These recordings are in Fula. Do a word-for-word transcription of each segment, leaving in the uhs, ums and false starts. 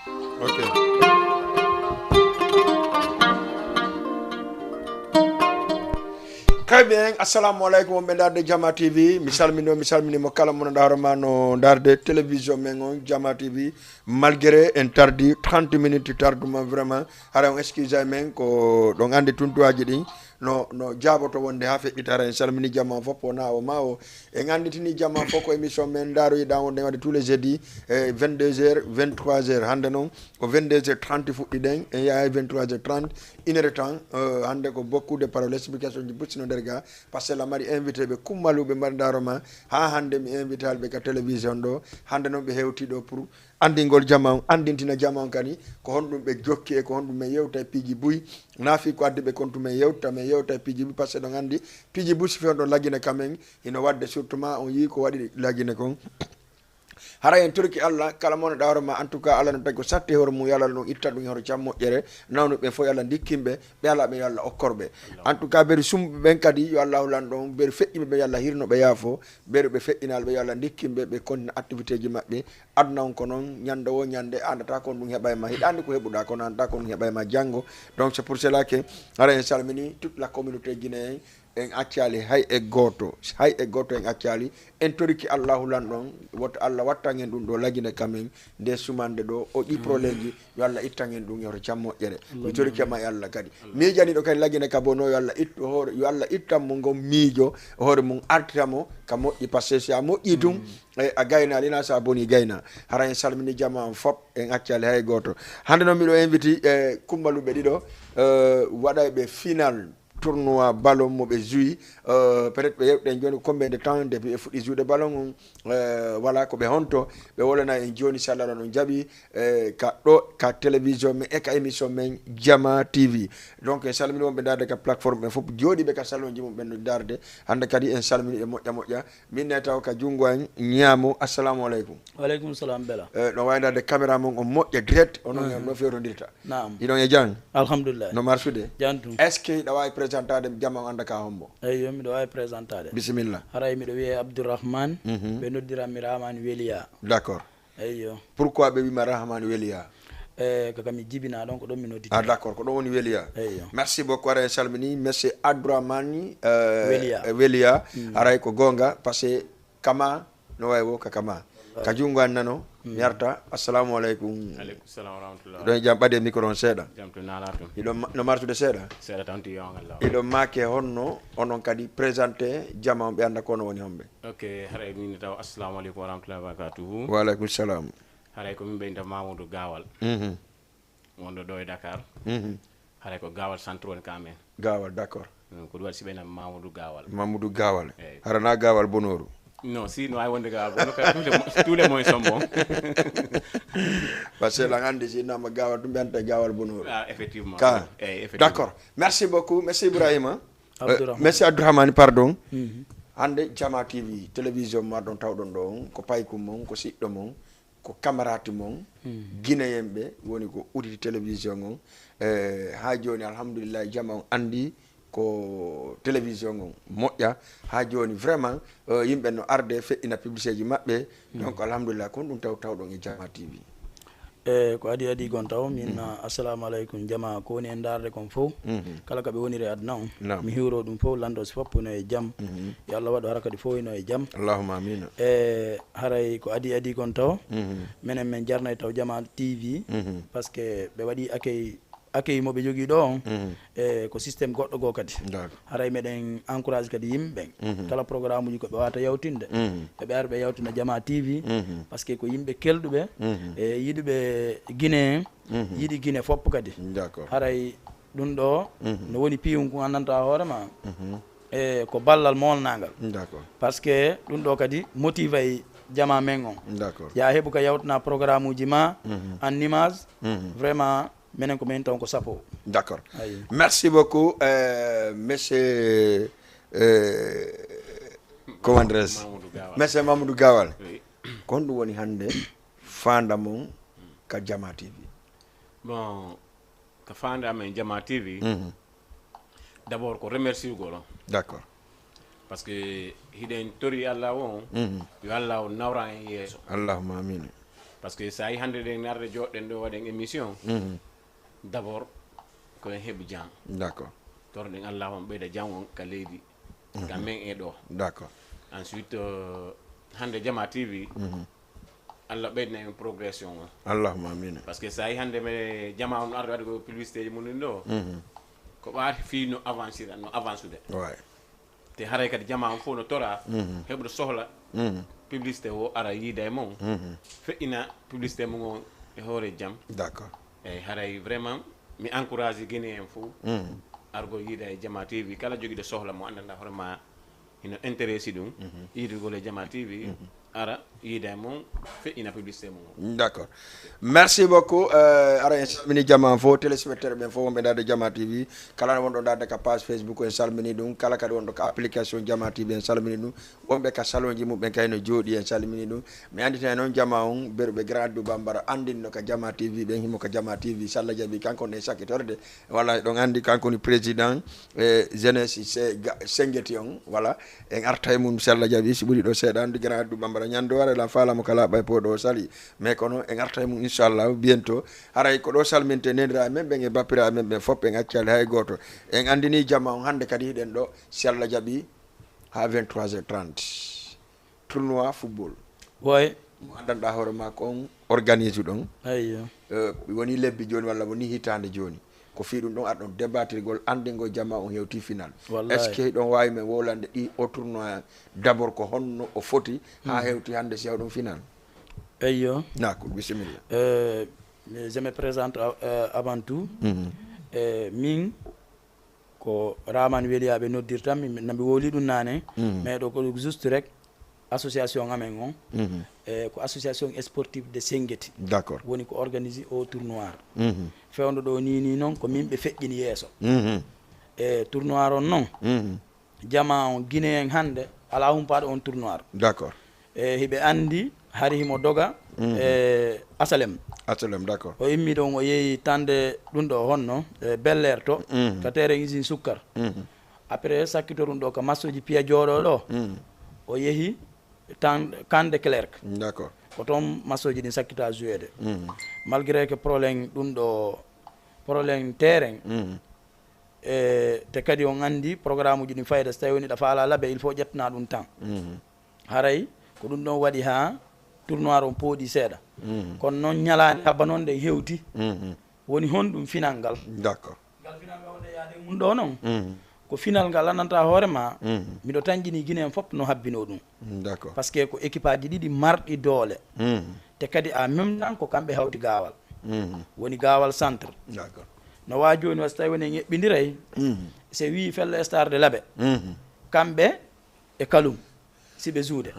Ok. Très bien, assalamu aleykum, wonɓe ndaarde Jama T V. Mi salmini on, mi salmini mo kala mo no ndaaro ma no ndaarde télévision men on Jama T V. Malgré en tardi trente minutes tarduma, vraiment, hara on excuse men, ko ɗon anndi tuntuwaaji ɗin no, no jaaboto wonde haa feƴƴita. Hara en salmini jama on fof, wona o ma o. En annditini jama on fof ko émission men ndaaroyiɗaa wonde waɗde tous les jeudis, e vingt-deux heures, vingt-trois heures. Hannde noon ko vingt-deux heures trente fuɗɗiɗen, en yahay vingt-trois heures trente, une heure de temps. Euh, hannde ko beaucoup de paroles, explication ji bussino nder ga, parce que la mari invité ɓe kummaluɓe mari ndaaro ma. Haa hannde mi invité ɓe ka télévision ɗo. Hannde noon ɓe hewti ɗo pour anndingol jama on, anndintina jama on kadi ko honɗum ɓe jokki e ko honɗum men yewta e piiji buy. Naafi ko addi ɓe kon to men yewta, men yewta e piiji buy, parce que ɗon anndi piiji buy si fewndo lagine ka men, hino waɗde surtout ma on yii ko waɗi lagine kon. Hara en torki Allah, kala mo no ɗawro ma, en tout cas, Allah no tagi ko satti hoore mum, yo Allah ɗum itta ɗum e hoto cam moƴƴere, nawnuɓe ɓen fof yo Allah ndikkin ɓe, ɓe alaa ɓe yo Allah okkor ɓe. En tout cas, ɓeɗo sumɓe ɓen kadi, yo Allahu lanɗo on, ɓeɗo feƴƴiɓe ɓe yo Allah hirno ɓe yaafo, ɓeɗo ɓe feƴƴinaali ɓe yo Allah ndikkin ɓe, ɓe kontina activité ji maɓɓe. Aduna on ko noon, ñande wo ñande, a andata kon ɗum heɓa e ma, hiɗa andi ko heɓuɗa, kono a andata kon ɗum heɓa e ma janngo. Donc, c'est pour cela que, hara en salmini toute la communauté guinéen, en accaali hay e gooto, hay e gooto en accaali. En toriki Allahu lanɗo on, woto Allah wattan en ɗum ɗo lagine ka men, nde sumande ɗo, o ɗi problème ji, yo Allah ittan en ɗum e hoto cam moƴƴere. Mi toriki ma e Allah kadi. Miijaniiɗo kadi lagine ka bono, yo Allah ittu hoore, yo Allah ittan mo ngon miijo, hoore mum artira mo ka moƴƴi, parce que si a moƴƴi tun, e, a gaynaali na, so a boni gayna. Hara en salmini jama on fop, en accaali hay gooto. Hannde noon miɗo inviti, e, kummaluɓe ɗiɗo, e, waɗayɓe final tournoi ballon mo ɓe joué, euh, peut-être ɓe yewɗen jooni combien de temps depuis ɓe fuɗɗi jouude ballon on, euh, voilà, ko ɓe honto, ɓe wolana en jooni, si Allah no jaɓi, euh, ka ɗo, ka télévision men e ka émission men Jama T V. Donc, en salmini wonɓe ndaarde ka plateforme ɓen fof, jooɗiiɓe ka salon ji mum ɓen no ndaarde. Hannde kadi en salmini ɓe moƴƴa moƴƴa. Min ne taw ka junngo an ñaamo. Assalamu aleykum. Wa aleykum salam, Bela. Eh, no waawi ndaarde caméra mon on moƴƴa direct, onon no feerondirta. Naam. Hiɗon e jam? Alhamdulillah. No marsude? Jam tun. Est-ce que hiɗa waawi présentade jama on annda ka hombo? Eyyo, miɗo waawi présentade. Bisimilla. Haray miɗo wiyee Abdourahmane, ɓe noddiran mi Rahmane Weliya. D'accord. Eyyo. Pourquoi ɓe wima Rahmane Weliya? Eh, ko kam mi jibina ɗon, ko ɗon mi nodditi. Ah, d'accord, ko ɗon woni Weliya. Eyyo. Merci beaucoup, aray en salmini, monsieur Abdourahmane, euh, Weliya. Eh, Weliya. Haray ko goonga, parce que kama, no wayi wo ka kama. Ka junngo an nano, mi arta. Assalamu aleykum. Aleykum salam wa rahmatullah. Ɗon e jam, ɓade micro on seeɗa. Jam to nala tun. Hiɗon ma-, no martude seeɗa? Seeɗa tan to yongal law. Hiɗon maake honno, onon kadi présenté jama on ɓe annda ko no woni homɓe. Ok, haray min taw assalamu aleykum wa rahmatullahi wa barakatuhu. Wa aleykum salam. Haray ko min ɓe inta Mamoudou Gawal. Mhm. Wonɗo ɗo e Dakar. Mhm. Haray ko Gawal centre woni ka amen. Gawal, d'accord. Mm, ko ɗum waɗi si ɓe inta Mamoudou Gawal. Mamoudou Gawal. Eyyi. Hara na Gawal Bonoru? Non, si no waawi wonde Gawal Bonoru, ka tous les mo-, tous les moyens sont bons. Parce que lan anndi si innama Gawal ɗum ɓe anta Gawal Bonoru. Ah, effectivement. Ka. Eyyi, effectivement. D'accord. Merci beaucoup. Merci Ibrahima. Abdourahmane. Euh, merci Abdourahmane, pardon. Mhm. Hannde Jama T V, télévision marɗon tawɗon ɗo on, ko paykum mon, ko siɗɗo mon, ko camarade mon, Guinéen ɓe woni ko uditi télévision on. Eh, haa jooni, alhamdulillah, jama on anndi ko télévision on moƴƴa. Haa jooni, vraiment, eh, yimɓe no arde feƴƴina publicité ji maɓɓe. Donc, alhamdulillah, kon ɗum taw tawɗon e Jama T V. E ko adi adi kon taw, min, assalamu aleykum, jama ko woni e ndaarde kon fof. Mhm. Kala ka ɓe woniri e aduna on. Naam. Mi hiwro ɗum fof, lanndo si fof no e jam. Mhm. Yo Allah waɗu hara kadi fof no e jam. Allahumma amina. E haray ko adi adi kon taw, menen men jarnay taw Jama T V, parce que ɓe waɗi accueil, accueil mo ɓe jogii ɗo on, e ko système goɗɗo goo kadi. D'accord. Haray meɗen encourage kadi yimɓe ɓen. Kala programme uji ko ɓe wawata yawtinde, ɓe ɓe ara ɓe yawtina Jama T V, parce que ko yimɓe kelɗuɓe, e yiɗuɓe Guinée en, yiɗi Guinée fof kadi. D'accord. Haray ɗum ɗo no woni piyum ko nganndantaa hoore ma. E ko ballal molnaangal. D'accord. Parce que ɗum ɗo kadi motivay jama men on. D'accord. Ya heɓu ka yawtina programme uji ma, en image, vraiment, menen ko men taw ko sapo. D'accord. Ayi. Merci beaucoup, euh, monsieur, euh, comment dirais-je? Mamoudou Gawal. Monsieur Mamoudou Gawal. Oui. Ko honɗum woni hannde faanda mon ka Jama T V? Bon, ka faanda men Jama T V, d'abord ko remerciugol on. D'accord. Parce que hiɗen tori Allah o, yo Allah o nawra en yeeso. Allahumma amin. Parce que so a yi hannde ɗen arde jooɗɗen ɗo waɗen émission, Mhm. D'abord ko en heɓu jam. D'accord. Torɗen Allah on ɓeyda jam on ka leydi, ka men e ɗo. D'accord. Ensuite euh, hannde Jama T V, Allah ɓeyda en progression on. Allahumma amin. Parce que so a yi hannde me Jama on arde waɗi ko publicité ji mum ɗo, Mhm. ko ɓaati fii no avancira, no avancude. Ouais. Te haray kadi Jama on fof no tora, heɓude sohla publicité o ara yiida e mon, feƴƴina publicité mum on e hoore jam. D'accord. Eyyi, haray vraiment mi encourage Guinéen fof Mhm. argo yiida e Jama T V, kala jogiiɗo sohla mo anndanɗa hoore ma hino intéressé ɗum, yiidugol e Jama T V, ara yiida e mon, feƴƴina publicité mum on. D'accord. Merci beaucoup. Euh, ara en salmini Jama fof, téléspectateur ɓen fof wonɓe darde Jama T V, kala wonɗo darde ka page Facebook en salmini ɗum, kala kadi wonɗo ka application Jama T V en salmini ɗum, wonɓe ka salon ji muɓɓen kay no jooɗi en salmini ɗum. Mi anndita noon Jama on berɓe Grand Abdou Bambara anndinno ka Jama T V, ɓen himo ka Jama T V, so Allah jaɓi kanko ne sakkitorde. Voilà, ɗon anndi kanko ni président e jeunesse se- ga- Sengeti on. Voilà, en arta e mum so Allah jaɓi, si ɓuri ɗo seeɗa, anndi Grand Abdou Bambara ñande wara la faalamo kala ɓay po ɗo sali. Mais kono en arta e mum inchallah bientôt. Haray ko ɗo salminte nenira men ɓen e bappira men ɓen fof, en accali hay gooto. En anndini Jama on hannde kadi hiɗen ɗo, si Allah jaɓi, ha vingt-trois heures trente, tournoi football. Way. Mo anndanɗa hoore ma ko on organise ɗon. Eyyo. Euh, woni lebbi jooni walla woni hitaande jooni, ko fii ɗum ɗon aɗon débattirgol anndingol Jama on hewti final. Wallahi. Est-ce que hiɗon waawi men wowlande ɗi o tournoi d'abord, ko honno o foti ha hewti hannde si hewɗum final? Eyyo. D'accord, bisimilla. Euh, je me présente euh, avant tout. Euh, min ko Raman Weliyaɓe noddirtam, mi- na mi wowli ɗum naane. Mais ɗo ko juste rek association amen on, e ko association sportive de Sengeti. D'accord. Woni ko organise o tournoi. Mhm. Fewndo ɗo ni ni noon ko min ɓe feƴƴini yeeso. Mhm. E tournoi on noon, Mhm. Jama on Guinéen hannde ala humpaɗo on tournoi. D'accord. E hiɓe anndi hari himo doga e Asalem. Asalem, d'accord. O immi ɗon, o yehi tande ɗum ɗo honno e Bel Air to, ka terrain usine Sukkar. Après sakkito ɗum ɗo ka massoji piya jooɗo ɗo, o yehi tan Kande Clerc. D'accord. Ko toon massoji ɗin sakkita jouede. Malgré que problème ɗum ɗo, problème terrain, e te kadi on anndi programme uji ɗin fayda, so tawi woni ɗa faala laaɓe, il faut ƴettana ɗum temps. Haray ko ɗum ɗon waɗi ha tournoi on pooɗi seeɗa. Kono noon ñalaande habba noon ɗen hewti. Woni honɗum final ngal? D'accord. Ngal final ngal wonde yaade mum ɗo noon, ko final ngal annanta hoore ma. Miɗo tanƴini Guinéen fof no habbino ɗum. D'accord. Parce que ko équipe aji ɗiɗi marɗi doole, te kadi en même temps ko kamɓe hawti Gaawal. Woni Gaawal centre. D'accord. No waa jooni wa so tawi woni en eɓɓindiray, se wii Felle Star de Labe, kamɓe e Kalum si ɓe juude.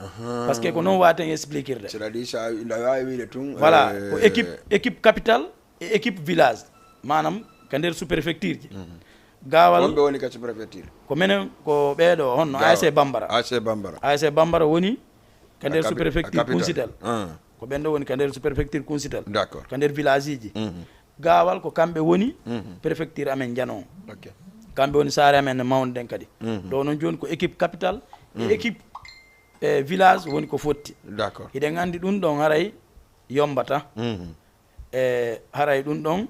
Parce que ko noon waten expliquirde. C'est-à-dire sa ina waawi wiide tun, Voilà, euh, ko équipe, équipe capitale e équipe village, maanaam ka nder sous-préfecture ji. Gaawal Wonɓe woni ka sous-préfecture? Ko menen ko ɓeeɗo honno A S C Bambara. A S C Bambara. A S C Bambara woni ka nder Capi- sous-préfecture capitale. Kunsitel. Ah. Ko ɓen ɗo woni ka nder sous-préfecture Kunsitel. D'accord. Ka nder village ji. Mhm. Gaawal ko kamɓe woni Mhm. préfecture amen Njano. Ok. Kamɓe woni saare amen no mawnuɗen kadi. Mhm. Ɗo noon jooni ko équipe capitale e Mhm. équipe e village woni ko fotti. D'accord. Hiɗen anndi ɗum ɗon haray yombata. Mhm. E haray ɗum ɗon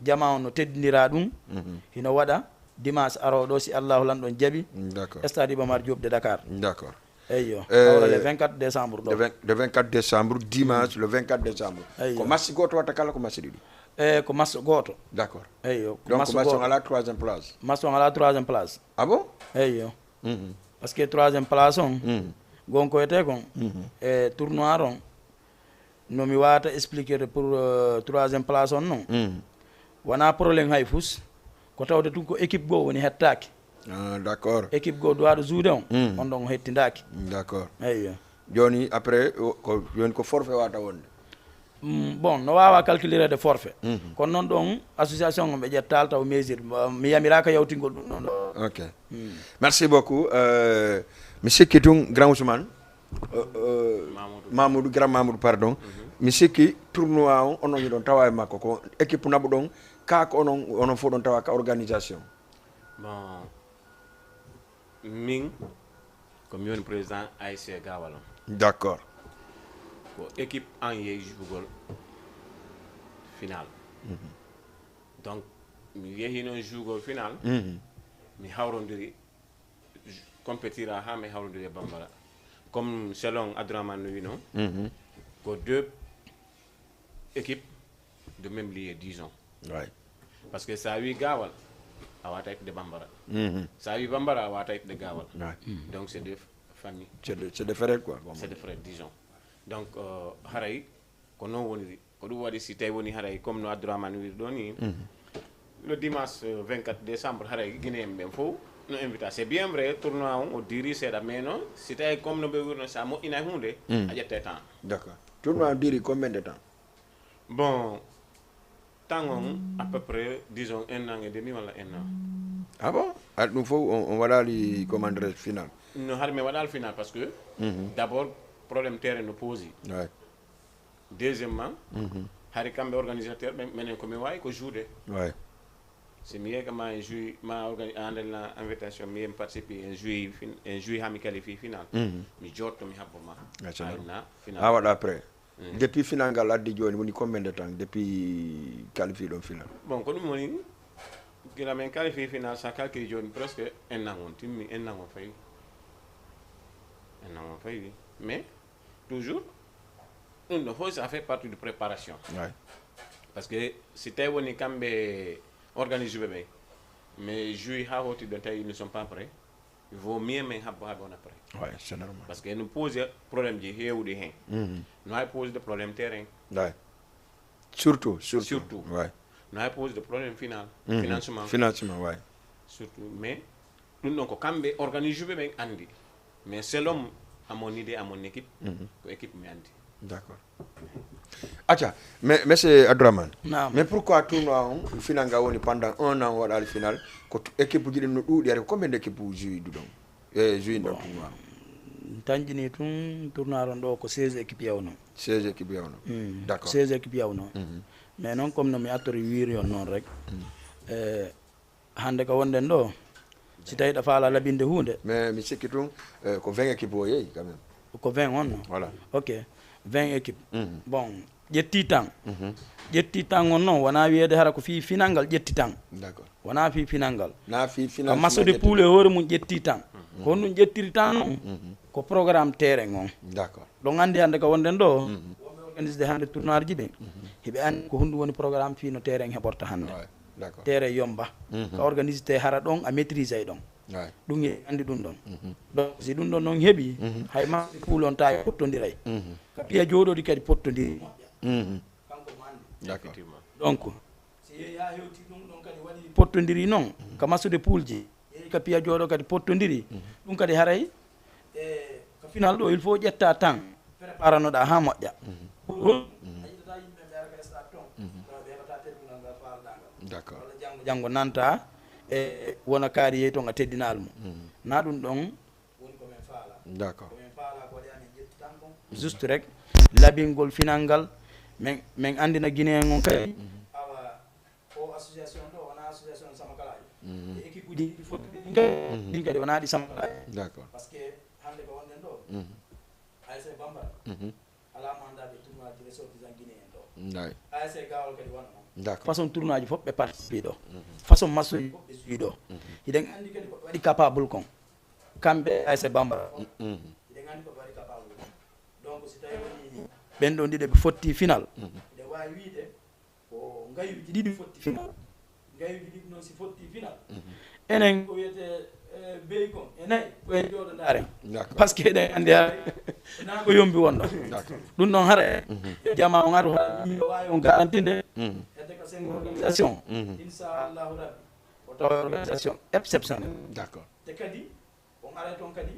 jama on no teddindira ɗum. Mhm. Hino waɗa dimanche arooɗo si Allahu lanɗon jaɓi. D'accord. Stade Iba Mar Diop de Dakar. D'accord. Eyyo. Euh, Hawra le vingt-quatre décembre Le ɗo. vingt, le vingt-quatre décembre, dimanche le vingt-quatre décembre. Eyyo. Ko match gooto watta kala ko match ɗiɗi? E ko match gooto. D'accord. Eyyo. Ko Donc match match on gooto. Ala troisième place? Match on ala troisième place. Ah bon? Eyyo. Mhm. Parce que troisième place on, Mhm. gonko etee kon, Mhm. e tournoi on, no mi waata expliquer pour euh, troisième place on non. Mhm. Wona problème hay fus, ko tawde tun ko équipe goo woni hettaaki. Ah, d'accord. Équipe goo duwaɗo juude on, Mm. on ɗon hettindaaki. D'accord. Eyyo. Joni après o- ko joni ko forfait wata wonde? Mm, bon, no waawa calculirede forfait. Mhm. Kono noon ɗon association on ɓe ƴettaal taw mesure, mi- mi yamiraka yawtingol ɗum ɗon ɗo. Ok. Merci beaucoup. Euh, mi sikki tun Grand Ousmane, euh, euh, Mamoudou. Mamoudou, Grand Mamoudou, pardon. Mi sikki tournoi on onon hiɗon tawa e makko, ko équipe naɓuɗon, ka ko onon, onon fof ɗon tawa ka organisation? Bon, min ko mi woni président A S C Gawal on. D'accord. Ko équipe an yehi jugol final. Donc mi yehi noon jugol final. Mi hawrondiri, compétira ha mi hawrondiri e Bambara. Comme selon Abdourahmane no wino, ko deux équipes de même lieu, disons. Ouais. Parce que sa wi Gawal, a wata ittude Bambara. Sa wi Bambara, a wata ittude Gawal. Ouais. Donc c'est des familles, C'est de, c'est de frères, quoi. Comme c'est des frères, disons. Donc euh, haray ko noon woniri. Ko ɗum waɗi, si tawi woni haray comme no Abdourahmane wiri ɗo ni, le dimanche euh, vingt-quatre décembre, haray Guinéen ɓen fof no invita. C'est bien vrai, tournoi on o diri seeɗa, mais non, si tawi comme no ɓe wirno, sa moƴƴinay hunde, a ƴette temps. D'accord. Tournoi diri combien de temps? Bon, temps on à peu près, disons, un an et demi walla un an. Ah bon? Aɗa ɗum fof on, on waɗali commandre final? No hari mi waɗal final parce que d'abord problème terrain no posi. Ouais. Deuxièmement, hari kamɓe organisateur ɓen, menen ko mi wawi ko joude. Ouais. Si mi yehi kama en joué, ma organi andal na invitation, mi yehi mi participe en joué fin, en joué ha mi qualifié final. Mi jotto mi habbo ma. Ah, c'est normal. Ayna final. Ha waɗa après. Depuis final ngal addi joni woni combien de temps depuis qualifié ɗon final? Bon, ko ɗum woni gila men qualifié final, sa calcule joni presque un an on timmi, un an on fayi. Un an on fayi. Mais toujours ɗum ɗo fof, ça fait partie de préparation. Ouais. Parce que si tawi woni kamɓe organise ɓe ɓe, mais joué ha hoti ɗon tawi ils ne sont pas prêts, il vaut mieux men habbo ha ɓe wona prêt. Ouais, c'est normal. Parce que no pose problème ji hewɗi hen. No hay pose de problème terrain. Ouais. Surtout, surtout. Surtout. Ouais. No hay pose de problème final. Financement. Financement, ouais. Surtout, mais ɗum ɗon ko kamɓe organise ɓe ɓen andi. Mais selon à mon idée, à mon équipe, ko équipe mi andi. D'accord. Acca, mais monsieur Abdourahmane. Naam. Mais pourquoi tournoi on final nga woni pendant un an waɗali final? Ko t- équipe ji ɗin no ɗuuɗi, ari combien d'équipe joué ɗum ɗon? E joué ɗon tournoi? Tanƴini tun tournoi ɗon ɗo ko seize équipe yawno. Seize équipe yawno. D'accord. Seize équipe yawno. Mais noon comme no mi attori wiiri on noon rek, e hannde ka wonɗen ɗo, si tawi ɗa faala labinde huunde. Mais mi sikki tun, eh, ko vingt équipe o yehi quand même. Ko vingt on no? Voilà. Ok, vingt équipe. Bon, ƴetti tan. Ƴetti tan on noon wona wiyeede hara ko fii final ngal ƴetti tan. D'accord. Wona fii final ngal. Na fi Ka final. maso de poule e hoore mum ƴetti tan. Ko honɗum ƴettiri tan noon? Ko programme terrain on. D'accord. Ɗon anndi hannde ka wonɗen ɗo, wonɓe organisde hannde tournoi ji ɓen, hiɓe anndi ko honɗum woni programme fii no terrain heɓorta hannde. Ouais. D'accord. Terrain yomba. Ka organisde hara ɗon a maîtrise ay ɗon. Ouais. Ɗum e anndi ɗum ɗon. Donc si ɗum ɗon noon heɓi, hay maso de poule on tawi pottondiray. Ka piya jooɗoɗi kadi pottondiri. Kanko mo anndi. D'accord. Effectivement. Donc si yehi ha hewti ɗum ɗon kadi waɗi pottondiri noon ka maso de poule ji, yehi ka piya jooɗo kadi pottondiri. Ɗum kadi haray e ka final ɗo il faut ƴetta tan préparanoɗa ha moƴƴa. Pour hol a yiɗata yimɓe ɓe ara ka stade ton, tawa ɓe heɓata teddungal ngal faalɗa ngal. D'accord. Walla janngo janngo nanta e wona kaari yehi ton a teddinal mo. Na ɗum ɗon woni ko men faala. D'accord. Ko men faala ko waɗi amin ƴetti tan kon. Juste rek labingol final ngal, men men anndina Guinéen on kadi. Awa o association ɗo wona association samakalaaji. E équipe uji ɗiɗi fof ɗin kadi, ɗin kadi wona ɗi samakalaaji. D'accord. Parce que hannde ko wonɗen ɗo, A S C Bambara ala mandat de tournoi ji ressortissant guinéen ɗo. Ouais. A S C Gawal kadi wona noon. D'accord. Façon tournoi ji fof ɓe participe ɗo, façon match uji fof ɓe joué ɗo. Hiɗen anndi kadi ko ɓe waɗi capable kon, kamɓe A S C Bambara. Hiɗen anndi ko ɓe waɗi capable kon. Donc si tawi woni ɓen ɗon ɗiɗo ɓe fotti final, hiɗen wawi wiide ko ngayuji ɗiɗi fotti final. Ngayuji ɗiɗi noon si fotti final, enen ko wiyete bey kon e nayi ko e jooɗo ndaren. D'accord. Parce que eɗen anndi hara na ko yombi wonɗo. D'accord. Ɗum ɗon hara jama on aru hara miɗo wawi on garantinde hedde ka cinq organisation, inchallahu rabbi, o tawa organisation exceptionnel. D'accord. Te kadi on aray toon kadi,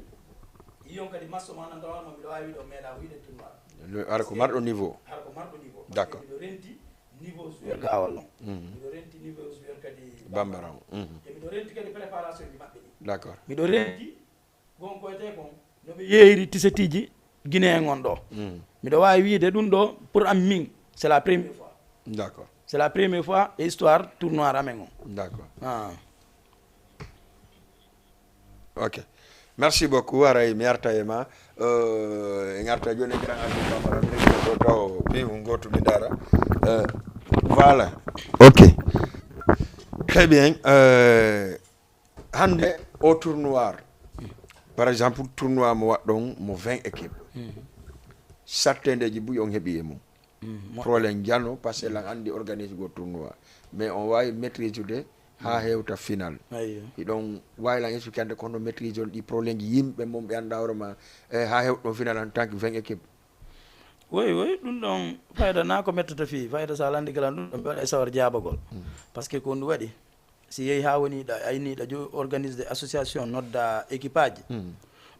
yiyon kadi masso ma nan tawanma miɗo wawi ɗo meeɗa wiide tournoi. Ara ko marɗo niveau. Hara ko marɗo niveau. D'accord. Miɗo renti niveau joueur Gawal on. Miɗo renti niveau joueur kadi Bambara on. E miɗo renti kadi préparation ji maɓɓe ɗi. D'accord. Miɗo renti gon koyte kon no ɓe yeeyri tisetiji guinéen on ɗo. Miɗo wawi wiide ɗum ɗo pour am min c'est la première fois. D'accord. C'est la première fois e histoire tournoi amen on. D'accord. Ah. Ok. Merci beaucoup, haray mi arta e ma. Euh, en arta jooni e grand Abdou Camara, mi rewti ɗo taw piiw gooto mi ndaara. Euh, voilà. Ok. Très bien. Euh, hannde o tournoi, par exemple, tournoi mo waɗɗon mo vingt équipes. Sattendeji buy on heɓi e mum. Problème jano, parce que lan anndi organise go tournoi. Mais on waawi maîtriser de haa hewta final. Hiɗon waawi lan expliquer hannde kono maîtrise on ɗi problème ji yimɓe mon ɓe annda hoore ma, eh, haa hewta ɗon final en tant que vingt équipes. Oui, oui, ɗum ɗon fayda na ko mettata fii, fayda sa landi kala ɗum ɗon ɓe waɗa e sawar jaabagol. Parce que ko ɗum waɗi, si yehi haa woni ɗa ayniɗa jo organise de association nodda équipage,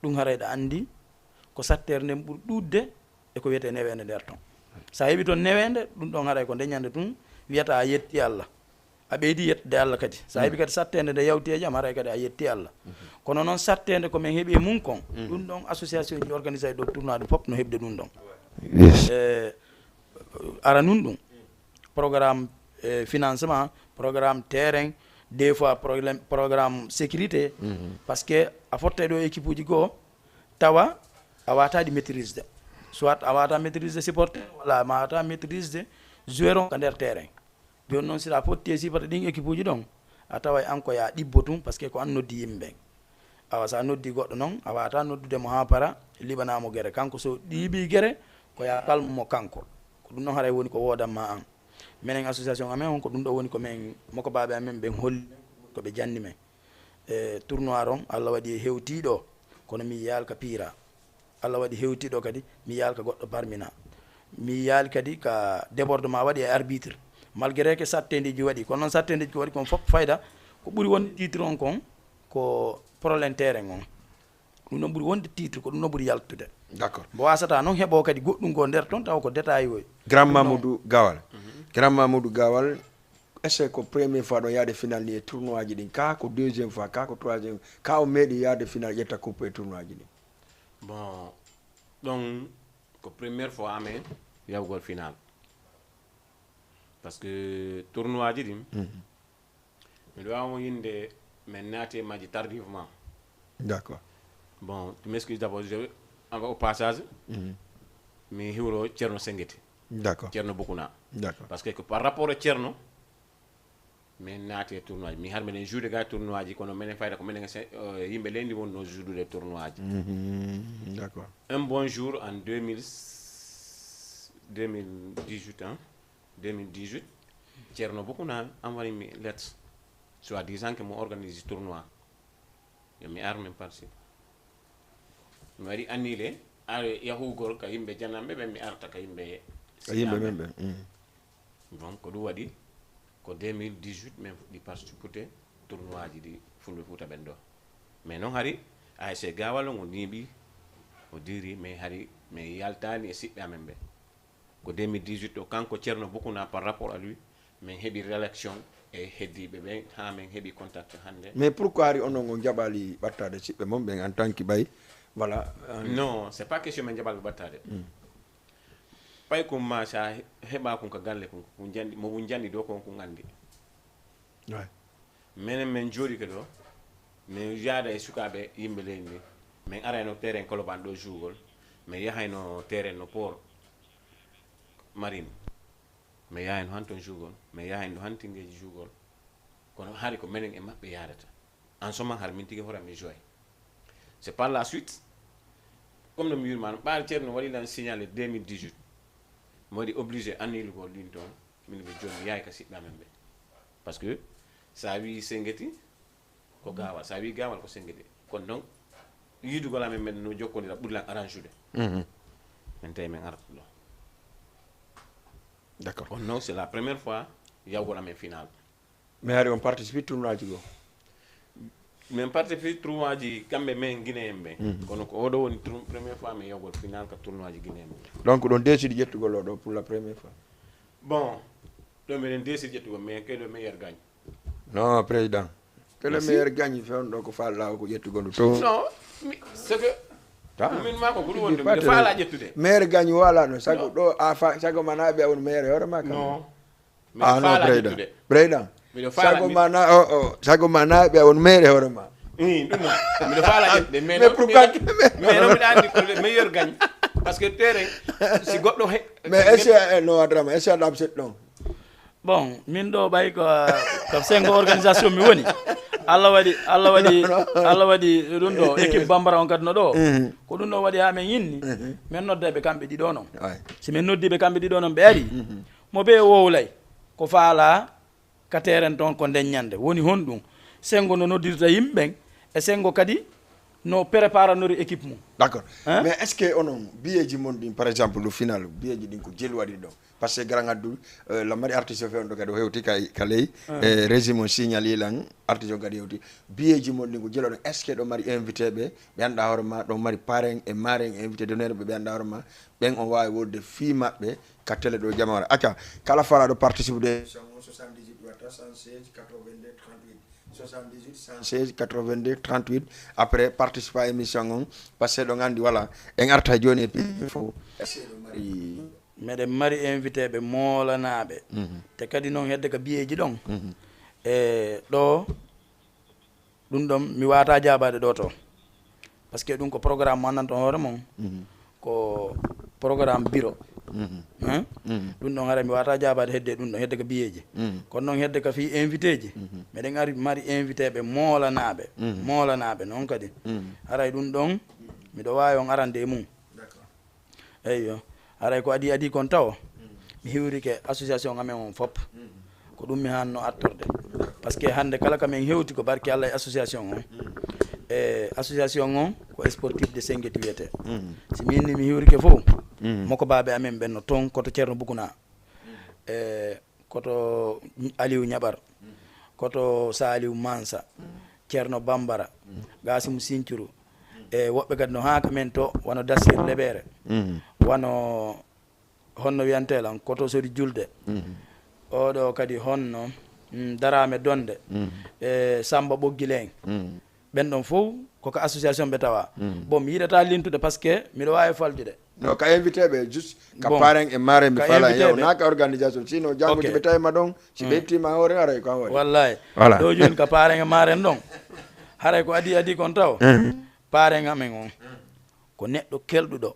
ɗum haray ɗa anndi ko sattere nden ɓuri ɗuɗde e ko wiyetee neweende nder ton. Sa heɓi ton neweende, ɗum ɗon haray ko nde ñande tun wiyata a yetti Allah. A ɓeydi yettude Allah kadi. Sa heɓi kadi satteende nde yawti e jam, haray kadi a yetti Allah. Kono noon satteende ko men heɓi e mum kon, ɗum ɗon association ji organisé ɗo tournoi ɗum fof no heɓde ɗum ɗon. E, ara nun ɗum. Programme, eh, financement, programme terrain, des fois problème, programme sécurité. Parce que a fotte ɗo équipe uji goo, tawa a wata ɗi maîtrisde. Soit a wata maîtrisde supporter, walla a wata maîtrisde joueur on ka nder terrain. Jooni noon, si a fotti e sifata ɗin équipe uji ɗon, a taway an ko ya ɗibbo tun, parce que ko an noddi yimɓe ɓen. Awa, sa noddi goɗɗo noon, a wata noddude mo haa para, liɓana mo gere. Kanko so ɗiiɓi gere, ko ya kalmo mo kanko. Ko ɗum ɗon haray woni ko woodan ma an. Menen association amen on, ko ɗum ɗo woni ko men, moko baaɓe amen ɓen holli, ko ɓe janni men. E tournoi on, Allah waɗi hewti ɗo, kono mi yiyaali ka piira. Allah waɗi hewti ɗo kadi, mi yiyaali ka goɗɗo barmina. Mi yiyaali kadi ka débordement waɗi e arbitre. Malgré que sattendeji waɗi, kono noon sattendeji ko waɗi kon fof fayda, ko ɓuri wonde titre on kon, ko problème terrain on. Ɗum ɗon ɓuri wonde titre, ko ɗum ɗon ɓuri yaltude. D'accord. Mbo wasata noon heɓo kadi goɗɗum goo nder ton, tawa ko détail oy. Grand Mamoudou Gawal. Grand Mamoudou Gawal, est-ce que ko première fois ɗon yaade final ni e tournoi ji ɗin? Ka ko deuxième fois, ka ko troisième, ka o meeɗi yaade final ƴetta coupe e tournoi ji ɗin? Bon, ɗon ko première fois amen yawgol final. Parce que tournoi ji ɗin, miɗo waawi mo yinde men naati e majji tardivement. D'accord. Bon, tu m'excuses d'abord, je, au passage, mi hiwro Ceerno Sengeti. D'accord. Ceerno Bukuna. D'accord. Parce que ko par rapport e Ceerno, min naati e tournoi ji. Mi har minen joude ga tournoi ji, kono minen fayda ko minen se- eh, yimɓe leydi wonno joudude tournoi ji. D'accord. Un bon jour en deux mille, deux mille dix-huit, hein, deux mille dix-huit, Ceerno Bukuna envoyé mi lettre, soit disant que mo organise tournoi. Yo mi ar min participe. Mi waɗi annulé ar yahugol ka yimɓe jananɓe ɓen, mi arta ka yimɓe Ka yimɓe men ɓen. Donc ko ɗum waɗi ko deux mille dix-huit min fuɗɗi participude tournoi ji ɗi Fulɓe Fuuta ɓen ɗo. Mais noon hari A S C Gawal on o niiɓi, o diri, mais hari min yaltani e siɓɓe amen ɓen. Ko deux mille dix-huit o, kanko Ceerno Bukuna, par rapport à lui, min heɓi réaction e heddiiɓe ɓen, haa min heɓi contact hannde. Mais pourquoi hari onon on jaɓali ɓattade siɓɓe mon ɓen en tant que ɓay? Voilà. Non, c'est pas question min jaɓali ɓattade. Pay kun ma sa heɓa kun ka galle kun, kun jandi, mo kun jandi ɗo kon kun andi. Ouais. Menen min jooɗike ɗo, min yaada e sukaaɓe yimɓe leydi ndi. Min arayno terrain Colobane ɗo juugol, min yahayno terrain no port marine. Min yahayno han ton juugol, min yahayno han tingeji juugol. Kono hari ko menen e maɓɓe yaadata. En ce moment hari min tigi hoore mi joy. C'est par la suite, comme no mi wirma no ɓaari Ceerno waɗi lan signalé deux mille dix-huit. Mi waɗi obligé annulugol ɗin ton, min ɓe jooni mi yahay ka siɓɓe amen ɓe. Parce que sa wi Sengeti ko Gawal, sa wi Gawal ko Sengeti. Kono donc yidugol amen men no jokkodira ɓuri lan arrange ude. Min tawi min arata ɗo. D'accord. Kono donc c'est la première fois yawgol amen final. Mais hari on participe tournoi ji goo? Min participe tournoi ji kamɓe men Guinéen ɓe. Kono ko oɗo woni tour- première fois min yawgol final ka tournoi ji Guinéen ɓe. Donc ɗon décide ƴettugol oɗo pour la première fois? Bon, ɗo miɗen décide ƴettugol, mais que le meilleur gagne. Non, président. Que le meilleur gagne, fewndo ɗo ko faalɗa o ko ƴettugol ndu to. Non, mi- c'est que Ah. Min ma ko ɓuri Tu wonde dis pas miɗo très- faala ƴettude. Meilleur gagne wala no sago ɗo a fa sago ma na ɓe on meilleur hoore ma kam. Non. Ah non, Faala président. ƴettude. Président. Miɗo faala Sago mi- ma na o o sago ma na ɓe on meilleur hoore ma. Ii, ɗum noon. Miɗo faala ƴettude, mais Mais noon pourquoi miɗa, mais noon miɗa anndi ko le meilleur gagne. Parce que terrain, si goɗɗo he- Mais est-ce que, eh, non, Adrama, est-ce que a ɗaɓset ɗon? Bon, min ɗo ɓay ko, ko sengo organisation mi woni. Allah waɗi, Allah waɗi, Non, non. Allah waɗi ɗum ɗo, équipe Bambara on kadi no ɗo. Mhm. Ko ɗum ɗo waɗi haa min inni. Mhm. Min nodda ɓe kamɓe ɗiɗo noon. Ouais. Si min noddi ɓe kamɓe ɗiɗo noon, ɓe ari. Mhm. Mo ɓe wowlay, ko faala ka terrain toon ko nden ñande. Woni honɗum? Sengo no noddirta yimɓe ɓen, e sengo kadi no préparanori équipe mum. D'accord. Hein? Mais est-ce que onon, biyeeji mon ɗin, par exemple, le final, biyeeji ɗin ko jelu waɗi ɗon? Parce que garan addu, euh, la mari artiste o fe on ɗo kadi o hewti ka, ka ley, Hein. E régime on signal yilan, artiste on kadi hewti. Biyeeji mon ɗin ko jelu ɗon. Est-ce que ɗo mari invité ɓe, ɓe annda hoore ma, ɗo mari parrain e marrain invité d'honneur ɓe, ɓe annda hoore ma, ɓen on waawi wonde fii maɓɓe ka télé ɗo jamaare. Acca, kala faalaaɗo participe de soixante-dix-huit watta soixante-seize quatre-vingt-deux trente-huit. soixante-dix-huit cent seize quatre-vingt-deux trente-huit. Après, participe à émission on, parce que ɗon anndi, voilà, en arta jooni e piiji fof. Est-ce que ɗo mari Meɗen mari invité ɓe moolanaaɓe. Mhm. Te kadi noon hedde ka biyeeji ɗon. Mhm. E ɗo, ɗum ɗon mi waata jaabaade ɗo to. Parce que ɗum ko programme mo anndanton hoore mon. Mhm. Ko programme bureau. Mhm. Hein? Mhm. Ɗum ɗon haray mi waata jaabaade hedde ɗum ɗon, hedde ka biyeeji. Mhm. Kono noon hedde ka fii invité ji. Mhm. Meɗen ari mari invité ɓe moolanaaɓe. Mhm. Moolanaaɓe noon kadi. Mhm. Haray ɗum ɗon, miɗo waawi on arande e mum. D'accord. Eyyo. Haray ko adii adii kon tawo. Mm. Mi hiwrike association amen on fop. Mm. Ko ɗum mi hanno attorde. Parce que hannde kala ka min hewti ko barke Allah e association on. Mm. E association on ko sportif de Sengeti wiyete. Mm. Si min ni mi hiwrike fof, Mm. moko baaɓe amen ɓen no toon koto Ceerno Bukuna. Mm. E koto Aliou Ñaɓar, koto Saliou Mansa, Ceerno Bambara, Gasimu Sincuru, e woɓɓe kadi no haa ka men to, wano Dasir Leɓere, wano honno wiyantee lan, koto Sori Julde, oɗo kadi honno, mm, Darame Donde, e Samba Ɓoggilen. Ɓen ɗon fof ko ka association ɓe tawa. Mm. Bon, mi yiɗata lintude parce que miɗo waawi faljude. No, ka invité ɓe, juste ka Bon. parrain e marrain mi Ka faala invité yew, ɓe. na ka organisation. Sinon, janngo Ok. si ɓe tawi ma ɗon, si ɓe Mm. ittima hoore, haray ko an waɗi. Wallahi. Voilà. Ɗo jooni ka parrain e marrain ɗon. Haray ko adii adii kon taw. Mhm. Parrain amen on. Ko neɗɗo kelɗuɗo.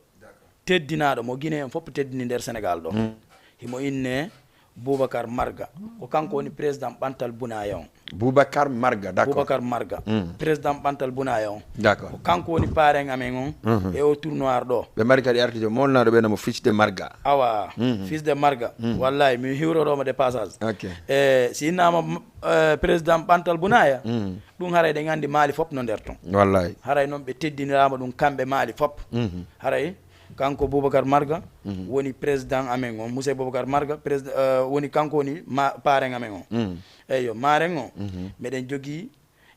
Teddinaaɗo mo Guinée en fof teddini nder Sénégal ɗo. Mm. Himo inne Boubacar Marga. Ko kanko woni président ɓantal Bunaya on. Boubacar Marga, d'accord. Boubacar Marga. Mm. Président ɓantal Bunaya on. D'accord. Ko kanko woni parrain amen on Mhm. e o tournoi ɗo. Ɓe mari kadi artiste molnaɗo ɓe no mo Fils de Marga. Awa, Mhm. Fils de Marga. Mm. Wallahi, mi hiwroromo de passage. Ok. E, si innama, m-, eh, président ɓantal Bunaya, Mm. ɗum haray ɗen anndi Mali fop no nder ton. Wallahi. Haray noon ɓe teddinirama ɗum kamɓe Mali fop. Mhm. Haray kanko Boubacar Marga Mhm. woni président amen on, monsieur Boubacar Marga, président, euh, woni kanko woni ma-, parrain amen on. Mhm. Eyyo, marrain on, Mhm. meɗen jogii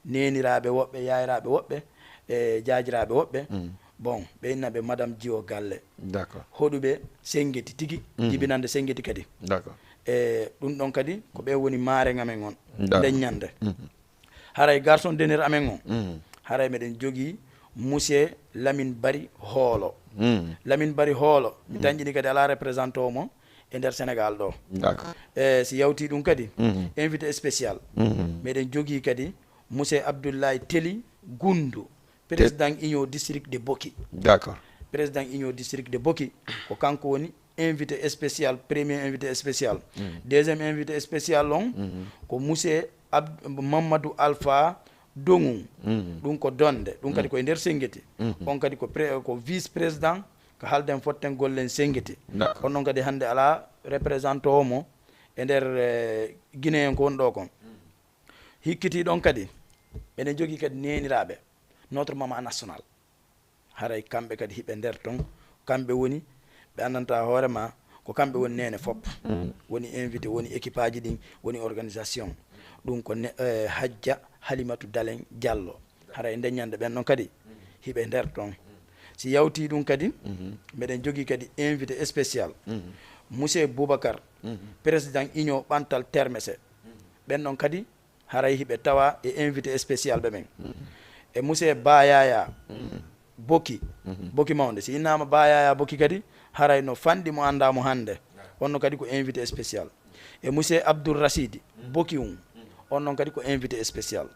neeniraaɓe woɓɓe, yaayiraaɓe woɓɓe, e jaajiraaɓe woɓɓe. Mhm. Bon, ɓe inna ɓe Madame Jiwo Galle. D'accord. Hoɗuɓe Sengeti tigi, Mhm. jibinande Sengeti kadi. D'accord. E ɗum ɗon kadi, ko ɓe woni marrain amen on. D'accord. Nden ñande. Mhm. Haray garçon d'honneur amen on, Mm. haray meɗen jogii monsieur Lamine Bari Hoolo. Mm. Lamine Bari Hoolo, mi Mm. tanƴini kadi alaa représentant mo e nder Sénégal ɗo. D'accord. E si yawti ɗum kadi, Mm. invité spécial. Mm. Meɗen jogii kadi monsieur Abdoulaye Teli Gundu, président union district de Boki. D'accord. Président union district de Boki, ko kanko woni invité spécial, premier invité spécial. Mm. Deuxième invité spécial on, Mhm. ko monsieur Ab-, Mamadou Alpha Dongun. Mhm. Ɗum ko Donde. Ɗum kadi Mm. ko e nder Sengeti. Mhm. On kadi ko pré-, ko vice président, ko halden fotten gollen Sengeti. D'accord. Kono noon kadi hannde alaa représentant o mo e nder, eh, Guinée en ko won ɗo kon. Hikkiti ɗon kadi, meɗen jogii kadi neeniraaɓe, notre maman national. Haray kamɓe kadi hiɓe nder ton, kamɓe woni, ɓe anndanta hoore ma, ko kamɓe woni neene fop. Mm. Woni invité, woni équipage ɗin, woni organisation. Ɗum ko ne-, eh, Hajja Halimatu Dalen Diallo. Haray nden ñande ɓen ɗon kadi, hiɓe nder ton. Si yawti ɗum kadi, Mhm. meɗen jogii kadi invité spécial. Mhm. Monsieur Boubacar, Mhm. président union ɓantal Termese. Ɓen ɗon kadi, haray hiɓe tawa e invité spécial ɓe ɓen. Mhm. E monsieur Bayaya Mhm. Boki, Mhm. Boki Mawnde. Si innama Bayaya Boki kadi, haray no fanɗi mo annda mo hannde. Onno kadi ko invité spécial. E monsieur Abdoul Rachid Boki um, onnon kadi ko invité spécial.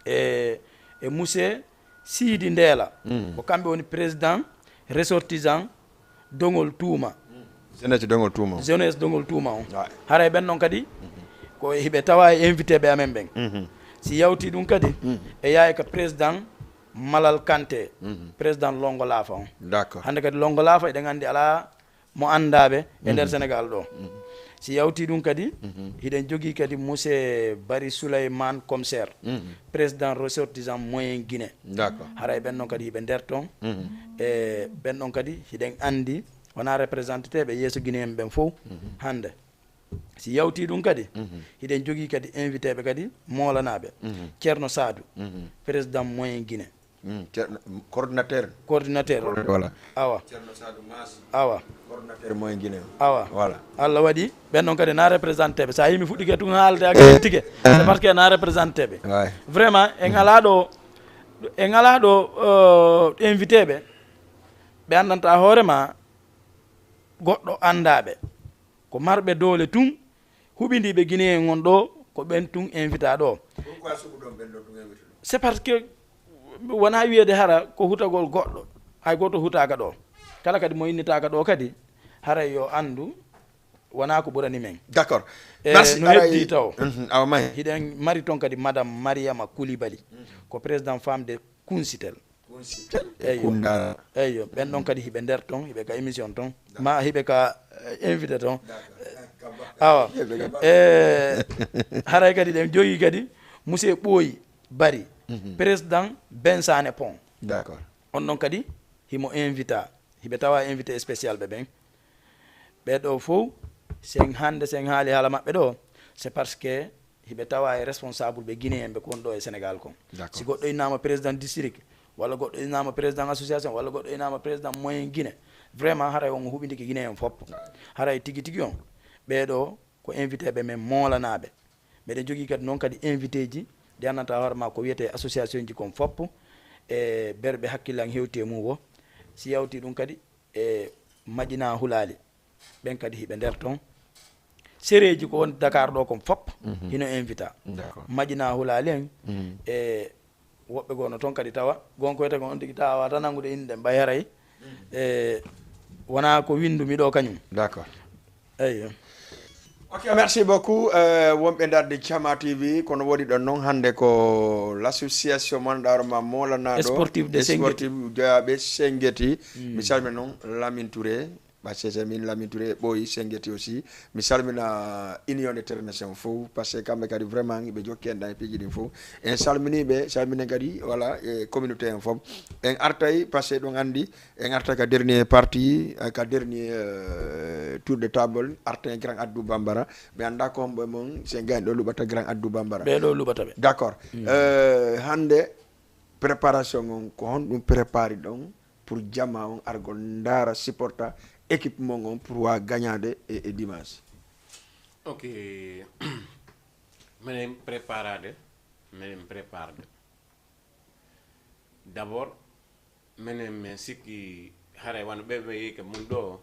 E e monsieur Sidi Ndeela. Ko kamɓe woni président ressortissant Dongol Tuuma. Jeunesse Dongol Tuuma. Jeunesse Dongol Tuuma on. Haray ɓen ɗon kadi ko hiɓe tawa e invité ɓe amen ɓen. Si yawti ɗum kadi e yaay ka président Malal Kanté, président Longo Laafa on. D'accord. Hannde kadi Longo Laafa eɗen anndi alaa mo anndaɓe e nder Sénégal ɗo. Si yawti ɗum kadi hiɗen jogii kadi monsieur Bari Souleymane Comser, président ressortissant moyen Guinée. D'accord. Haray ɓen ɗon kadi hiɓe nder ton. E ɓen ɗon kadi hiɗen anndi wona représenteteɓe yeeso Guinéen ɓen fof hannde. Si yawti ɗum kadi hiɗen jogii kadi invité ɓe kadi moolanaɓe, Ceerno Saadu, président moyen Guinée. Coordinateur. Coordinateur. Voilà. Awa. Awa. Coordinateur moyen Guinée. Awa. Voilà. Allah waɗi ɓen ɗon kadi na représenté ɓe, sa yimi fuɗɗike tun haalde ak tike, c'est parce que na représenté ɓe. Ouais. Vraiment en ala ɗo, en ala ɗo invité ɓe ɓe andanta hoore ma goɗɗo andaɓe, ko marɓe doole tun huɓindiɓe Guinéen on ɗo, ko ɓen tun invita ɗo. C'est parce que wona wiyede hara ko hutagol goɗɗo, hay goto hutaka ɗo. Kala kadi mo innitaka ɗo kadi haray yo andu wona ko ɓurani men. D'accord. E Merci. No heddi taw Awa may. Hiɗen mari ton kadi madame Mariama Koulibaly, ko président femme de Kunsitel. Eyyo. Eyyo, ɓen ɗon kadi hiɓe nder ton, hiɓe ka émission ton, ma hiɓe ka eh, invité ton. Awa. E haray kadi ɗen jogi kadi monsieur Ɓooyi Bari, président Bensane Pont. D'accord. On ɗon kadi himo invita, hiɓe tawa invité spécial ɓe ɓen. Ɓe ɗo fof, sen hannde sen haali haala maɓɓe ɗo, c'est parce que hiɓe tawa e responsable ɓe Guinéen ɓe kon ɗo e Sénégal kon. D'accord. Si goɗɗo innama président district, walla goɗɗo innama président association, walla goɗɗo innama président moyen Guinée, vraiment haray on huɓindiki Guinéen fof. Haray tigi tigi on ɓeɗo ko invité ɓe men moolanaɓe. Meɗen jogii kadi noon kadi invité ji ɗi annata hoore ma ko wiyete association ji kon fof, e berɓe hakkillan hewti e mum o. Si yawti ɗum kadi e Madina Hulaali, ɓen kadi hiɓe nder ton. Sereji ko woni Dakar ɗo kon fof hino invita. D'accord. Madina Hulaali en e woɓɓe goo no ton kadi tawa gonkoyta kon on tigi tawa wata nangude inde ɓay haray e wona ko windu mi ɗo kañum. D'accord. Eyyo. Ok, merci beaucoup. Euh, wonɓe darde Jama T V, kono woni ɗon noon hannde ko l'association mon ɗawroma molanaɗo Sportive de Sengeti. Sportive joyaɓe Sengeti. Mi salmina noon Lamine Touré, parce que min Lamine Touré ɓooyi Sengeti aussi. Mi salmina Union de Terre Nation fof, parce que kamɓe kadi vraiment ɓe jokki en ɗan e piiji ɗin fof. En salminiɓe, salminen kadi voilà e communauté en fof. En artay parce que ɗum anndi en arta ka dernier partie, eh, ka dernier euh, tour de table, arta e grand Abdou Bambara. Mi annda ko hombo e mon sen gayni ɗo luɓata grand Abdou Bambara. Ɓe ɗo luɓata ɓe. D'accord. Euh, hannde préparation on ko honɗum prépari ɗon pour Jama on argol ndaara supporta équipe mon on pour wa gagnade e, e dimanche? Ok. Menen préparade, menen préparde. D'abord, menen men sikki haray wano ɓe ɓe yehi ka mun ɗo,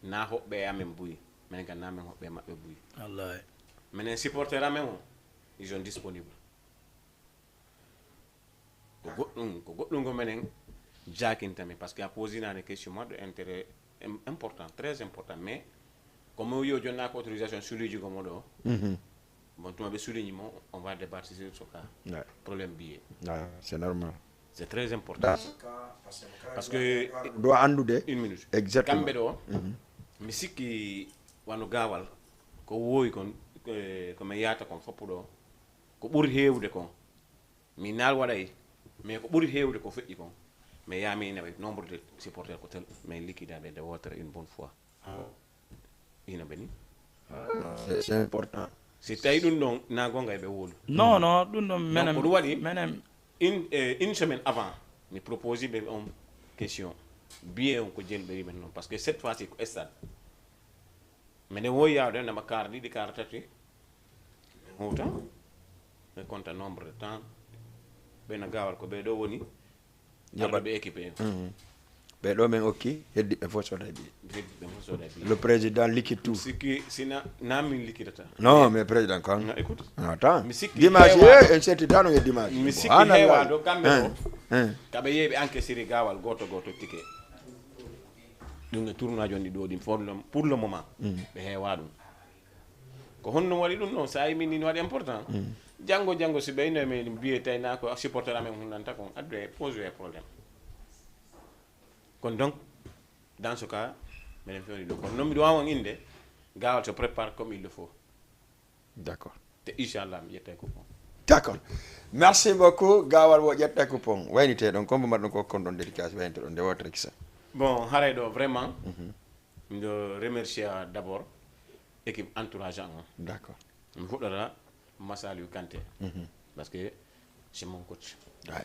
na hoɓɓe e amen buy. Menen ka na men hoɓɓe e maɓɓe buy. Wallahi. Menen supporter amen o, ils sont disponibles. Ko goɗɗum, ko goɗɗum ko menen jakinta mi, parce que a posinani question ma ɗo intérêt im- important, très important, mais comme yo jonna ko autorisation suluji ko mo ɗo. Bon, tuma ɓe souligne mo, on va débattre sur ce cas. Ouais. Problème billet. Ah, c'est normal. C'est très important. Parce que Doit anndude. Une minute. Exactement. Kamɓe ɗo, mi sikki wano gawal ko wowi kon, eh, ko mi yata kon foppu ɗo, ko ɓuri hewde kon. Mi nal waɗay, mais ko ɓuri hewde ko feƴƴi kon. Mais yami ina ɓe nombre de supporters ko tel, mais liquidaɓe de wotere une bonne fois. Ina ɓe ni. C'est c'est important. Si tawi ɗum ɗon na gonga eɓe wolu. Non, non, ɗum ɗon menen Donc, ko ɗum waɗi menen une, eh, une semaine avant, mi propose ɓe on question. Billet on ko jen ɓe men non, parce que cette fois-ci ko stade. Mene woyi yawde nama kar ɗiɗi kar tati. Huta. Mais compte nombre de temps. Ɓena gawal ko ɓe ɗo woni. Arɗo ɓe équipe en. Ɓe ɗo min okki, heddiɓe fof soda e ɓiye. Heddiɓe fof soda e ɓiye. Le président liquide tout. Sikki sina na min liquidata. Non, mais président, quand? Non, écoute. Attends. Mi sikki dimanche, heewa. Eh, en setti dano e dimanche. Mi sikki heewa ɗo kamɓe ɗo. Kaɓe yeeɓe encaissiri gawal goto goto ticket. Ɗum e tournoi joni ɗo ɗin pour le, pour le moment. Ɓe heewa ɗum. Ko honno waɗi ɗum ɗon? Sa yimi ni waɗi important. Janngo, janngo, si ɓeyno e men mbiye tawi na ko supporter amen hundanta kon, addu e pose e problème. Kono donc, dans ce cas, meɗen fewni ɗum. Kono non miɗo wawan inde, gawal se prépare comme il le faut. D'accord. Te inchallah, mi ƴettay coupon. D'accord. Merci beaucoup. Gawal wo ƴetta coupon. Waynite ɗon, kombo mbaɗɗon ko kon ɗon dédicace, waynite ɗon nde wotere kisa. Bon, haray ɗo vraiment, miɗo remercier d'abord équipe entourage an on. D'accord. Mi fuɗɗata Masaliou Kanté. Parce que c'est mon coach. Ouais.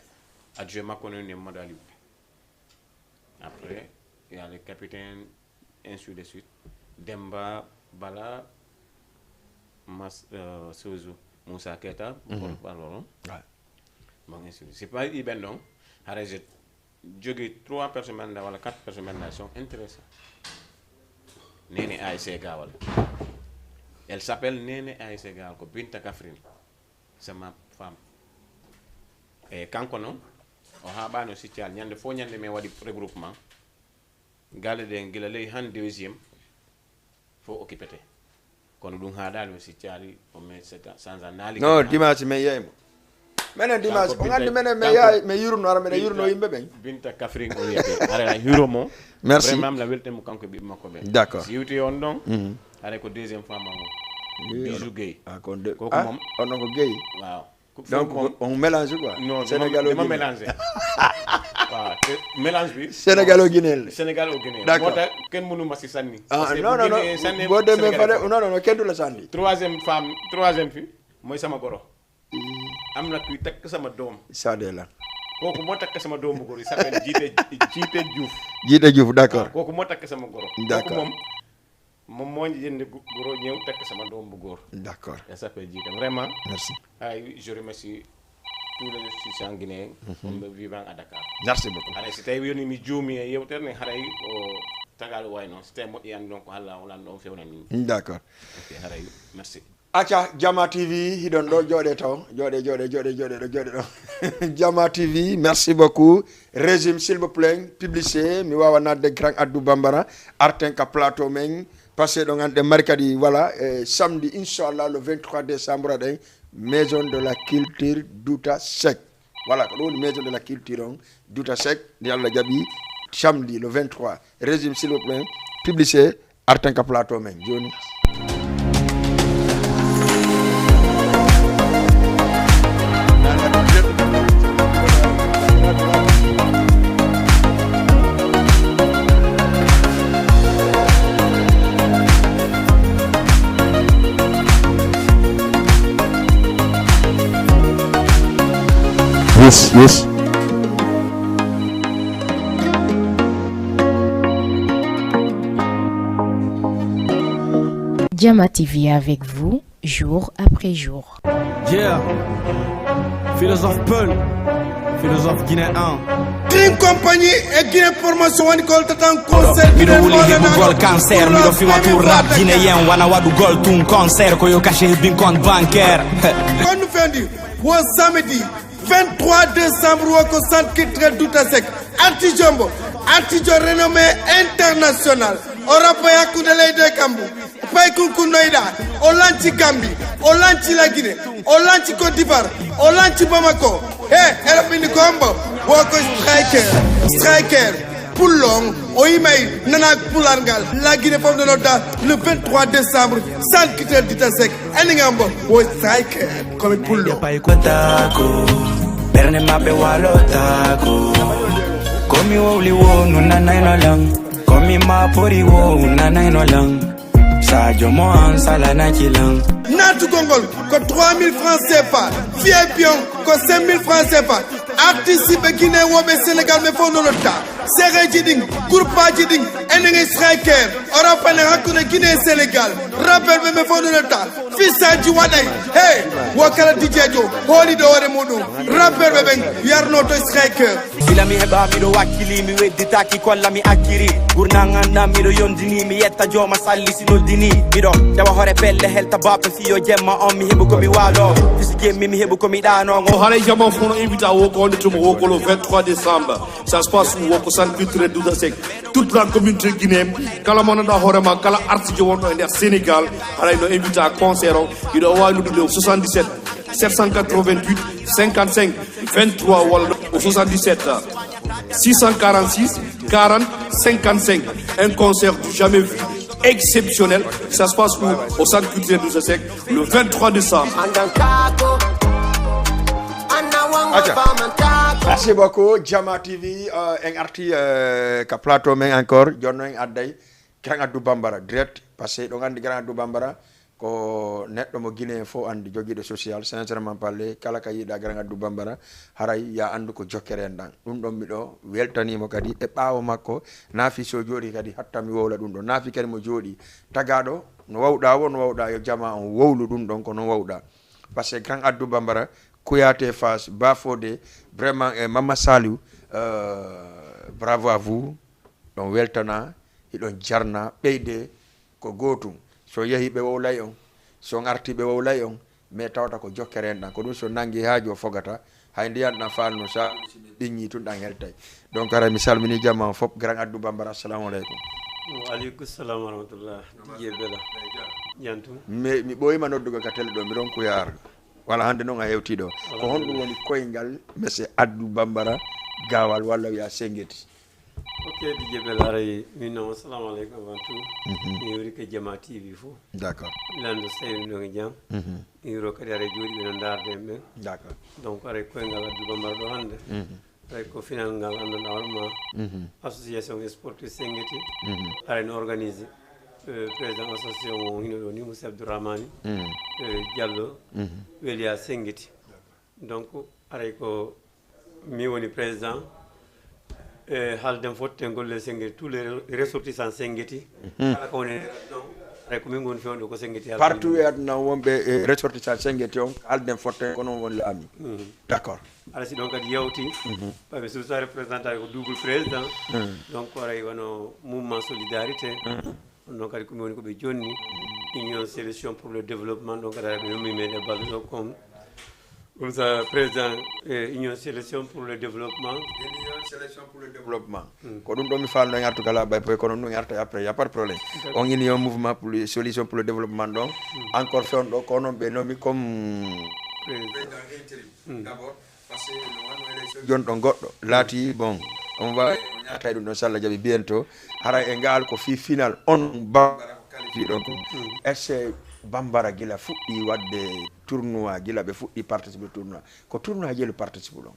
Adjoint makko non ne Madaliou. Après, il y a le capitaine, ainsi de suite. Demba, Bala, Mas, euh, Sozo, Moussa Keita, porte-parole, non? Ouais. Bon, ainsi de suite. C'est pas Iben, donc. Haray je jogui trois personnes maintenant, wala quatre personnes maintenant sont intéressées. Nene A S C Gawal. Elle s'appelle Nene A S C Gawal, ko Binta Kafrine. C'est ma femme. E kanko non, o haɓano siccal. Ñande fo ñande min waɗi regroupement. Galle ɗen gila ley han deuxième, fo occupete. Kono ɗum haɗani o siccali, o me seta, sanza nali. Non, dimanche min yeeymo. Menen dimanche, on andi menen min yaay, min yurno, ara minen yurno yimɓe ɓen. Binta Kafrine o wiyete. Ara na hiro mo. Merci. Vraiment, la welte mo kanko e ɓiɓɓe makko ɓen. D'accord. Si yewti on ɗon, ara ko deuxième femme am o. Bijou Gueye. Ah, kon de. Koko mom. Onon ko Gueye. Waaw. Donc, on mélange quoi. Non, Sénégal au Guinée. Mélange. Waaw, te mélange bi. Sénégal au Guinée. Sénégal au Guinée. D'accord. Moo tax kenn mënu ma si sànni. Ah, non, non, non. Boo demee fa de, non, non, non, kenn du la sànni. Troisième femme, troisième fille, mooy sama goro. Am na kuy takk sama doom. Ça de la. Kooku moo takk sama doom bu góor, il s'appelle Jité, Jité Diouf. Jité Diouf, d'accord. Waaw, kooku moo takk sama goro. D'accord. Kooku moom, moom moo jënd gu-, goro ñëw takk sama doom bu góor. D'accord. Elle s'appelle Jité. Vraiment. Merci. Ay, je remercie tous les ressortissants guinéens, mhm, vivant à Dakar. Merci beaucoup. Ara si tawi woni mi juumi e yewtere ne, haray o tagal wayno. Si tawi moƴƴi an ɗon ko halla wala ɗon fewnani. D'accord. Ok, haray, merci. Acca, Jama T V, hiɗon ɗo, jooɗe taw, jooɗe, jooɗe, jooɗe, jooɗe ɗo, jooɗe ɗo. Jama T V, merci beaucoup. Régime, s'il vous plaît, publicité, mi wawa nadde grand Abdou Bambara, arten ka plateau men, parce que ɗon an ɗe mari kadi, voilà, eh, samedi, inchallah, le vingt-trois décembre, ɗen, Maison de la Culture Douta Seck. Voilà, ko ɗum woni Maison de la Culture on, Douta Seck, nde Allah jaɓi, samedi le vingt-trois. Régime, s'il vous plaît, publicité, arten ka plateau men jooni. Yes, yes. Jama T V avec vous, jour après jour. Yeah. Philosophe Peul, philosophe guinéen. Dream Company e Guinée Formation woni ko holtata concert. Miɗo wuli heɓugol cancer, miɗo fima tour rap guinéen, wona waɗugol tun concert, ko yo caché hebbin compte bancaire. Kon no fendi, wo samedi vingt-trois décembre, wo ko centre culturel Douta Seck. Artijo mbo, artijo renommé international. O rappa e hakkunde leydi e kambu. Pay kunkunnoyɗa, o lanci Gambie, o lanci la Guinée, o lanci Côte d'Ivoire, o lanci Bamako. He, eɗo ɓindi ko hombo? Wo ko Striker, Striker, pullo on, o yimay nana pular ngal. La Guinée fof no nodda le vingt-trois décembre, centre culturel Douta Seck. Enen ngambo, wo Striker, komi pullo. Ɓe pay ko tako, ɓernde maɓɓe walotaako. Komi wowli wo nunanayno lan, komi mapori wo nunanayno lan. Sadio mo an salana kilan. Naatugol ngol ko trois mille francs C F A, V I P on ko cinq mille francs C F A. Artiste ɓe Guinée woɓe Sénégal ɓe fof no lotta. Sereji ɗin, groupeaji ɗin, enen e Striker, o rappane hakkunde Guinée e Sénégal. Rappel ɓe ɓe fof no netta, fisaji waɗay. Hey, wo kala D J jo, hooliɗo hoore muɗum. Rappel ɓe ɓen, yarnoto Striker. Gila mi heɓa miɗo wakkili, mi wedditaki kolla mi akkiri. Gurnan anndan miɗo yondini, mi yetta jooma salli si noddini. Miɗo jawa hoore pelle helta bappe fiyo jemma on, mi heɓu ko mi waalo. Fisi jemmi, mi heɓu ko mi ɗaano. Haray jama fof no invita wo ko wonde tuma wo ko le vingt-trois décembre. Ça se passe où? Wo ko centre culturel Douta Seck. Toute la communauté guinéenne, kala mo nanda hoore ma, kala artiste wonɗo e nder Sénégal, haray no invita à concert o. Hiɗo wawi noddude au soixante-dix-sept sept cent quatre-vingt-huit cinquante-cinq vingt-trois walla au soixante-dix-sept six cent quarante-six quarante cinquante-cinq. Un concert du jamais vu, exceptionnel. Ça se passe où? Au centre culturel Douta Seck, le vingt-trois décembre. Merci beaucoup, Jama T V. Euh, en arti euh, ka plateau men encore. Jonno en adday Grand Abdou Bambara direct. Parce que ɗon andi Grand Abdou Bambara ko neɗɗo mo Guinée fof andi, jogiiɗo social. Sincèrement parler, kala ka yiɗa Grand Abdou Bambara, haray ya andu ko jokkere en ɗan. Ɗum ɗon miɗo weltanimo kadi e ɓaawo makko. Naafi so jooɗi kadi hatta mi wowla ɗum ɗon. Naafi kadi mo jooɗi tagaɗo no wawɗa wo, no wawɗa yo jama on wowlu ɗum ɗon ko no wawɗa. Parce que Grand Abdou Bambara, Kouyaté Fass, Bafodé, vraiment, eh, Mama Saliou, euh, bravo à vous. Ɗon weltana, hiɗon jarna, ɓeyde ko gootum. So yehi ɓe wowlay on, so on arti ɓe wowlay on, mais tawata ko jokkere en ɗan. Ko ɗum so nangi haaju o fogata, hay ndiyan ɗan faalno sa si ɓe ɓiññi tun ɗan heltay. Donc haray mi salmini jama on fof, Grand Abdou Bambara, assalamu aleykum. Wa aleykum salam wa rahmatullah. Didier Bella. Jantum. Mi mi ɓooyima noddugo ka télé ɗo, mi ronku yaargo. Wala hannde noon a hewtii ɗo. Ko honɗum woni koyngal Monsieur Abdou Bambara Gaawal walla wiya Sengeti? Ok, Didier Bella, haray min noon, assalamu aleykum avant tout. Mi yewri ko Jama T V fof. D'accord. Lando so tawi ɗum ɗon e jam. Mi yewro kadi haray jooɗiiɓe no ndaarde en ɓen. D'accord. Donc haray koyngal Abdou Bambara ɗo hannde. Haray ko final ngal anndanɗaa hoore ma. Association sportive Sengeti. Haray no organisé. Euh, président association o hino ɗo ni, Monsieur Abdourahmani. Euh, Diallo. Weliya Sengeti. Donc haray ko mi woni président. E haalden fotte golle Sengeti, tous les ressortissants Sengeti. Kala ko woni e nder aduna o, haray ko min ngoni fewndo ko Sengeti haldi. Partout e aduna o wonɓe e ressortissant Sengeti on, haalden fotte ko noon woni laami. D'accord. Haray si ɗon kadi yawti, ɓayɓe surtout représentant ko double président. Donc haray wano mouvement solidarité. Ɗum ɗon kadi ko mi woni ko ɓe jonni. Union Solution pour le Développement, ɗon kadi haray ɓe nommi men e balɗe ɗo comme comme ça président, eh, Union Solution pour le Développement. Union Solution pour le Développement. Ko ɗum ɗo mi faalno en artu kala bay boy kono ɗum en arta après, y a pas de problème. On Union Mouvement pour le Solution pour le Développement ɗon. Encore fewndo ɗo ko onon ɓe nomi comme Président. Président intérim. D'abord, parce que no wanno élection jonɗo goɗɗo laati bon, on wawi on ñaata e ɗum ɗon, so Allah jaɓi bientôt. Hara e ngal ko fii final on Bambara ko qualifié ɗon ko. Est-ce que Bambara gila fuɗɗi waɗde tournoi, gila ɓe fuɗɗi participer tournoi, ko tournoi jelu participe ɗon?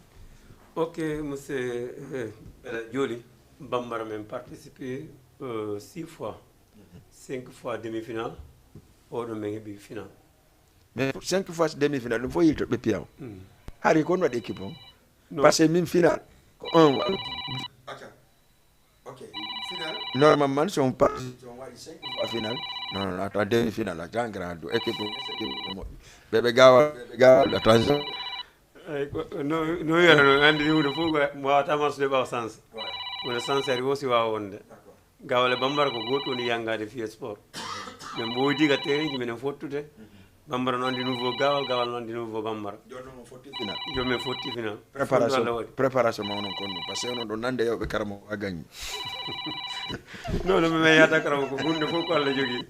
Ok, monsieur, eh, Bella Joli, Bambara men participe euh, six fois, cinq fois demi-finale, oɗo men heɓi finale. Mais pour cinq fois demi-finale ɗum fof yilto ɓe piyaw. Hari kon waɗi équipe on? Parce que min final ko un wa- Ok. Final. Normalement si on part si on waɗi cinq fois final, non non, attends, demi-finale, attends, grand, équipe o, équipe o moƴƴi. Ɓeɓe gawal, ɓeɓe gawal, attention. Ay, ko- no no wiyata noon, anndi huunde fof ko mo wawata marsude ɓaawa sens. Wona sens ari wo si waawa wonde. Gawal e Bambara ko gooto woni yanngaade fii sport. Min mboydi ka terrain ji, minen fottude. Bambara no anndi nouveau Gawal, Gawal no anndi nouveau Bambara. Jooni noon on fotti final. Jooni men fotti final. Préparation, préparation ma onon kon ɗum, parce que onon ɗo nande yewɓe karamo a gagné. Non non, mi yata karamo, ko hunde fof ko Allah jogii.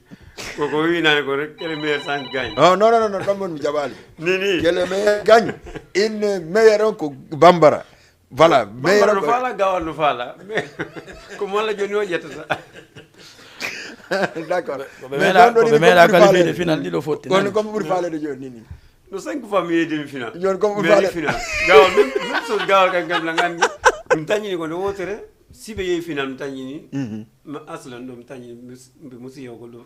Ko ko winani ko rek, quel meilleur sang gagne. Oh non non non, ɗon mon mi jaɓali. Ni ni. Quel meilleur gagne. Inne meilleur on ko Bambara. Voilà, mais Bambara no faala, Gawal no faala. Mais ko mo Allah joni o ƴettata. D'accord. Ko ɓe meeɗa ko ɓe meeɗa qualifié de final ɗiɗo fotti. Kono comme ɓuri faalede joni ni. No cinq fois mi yehi demi final. Joni comme ɓuri Mais faale. Final. Gawal même même chose, Gawal kan kam na nganndi. Ɗum tañini ko nde wotere. Si ɓe yehi final ɗum tañini. Ma aslan ɗum tañini mbi musi yo ko ɗum.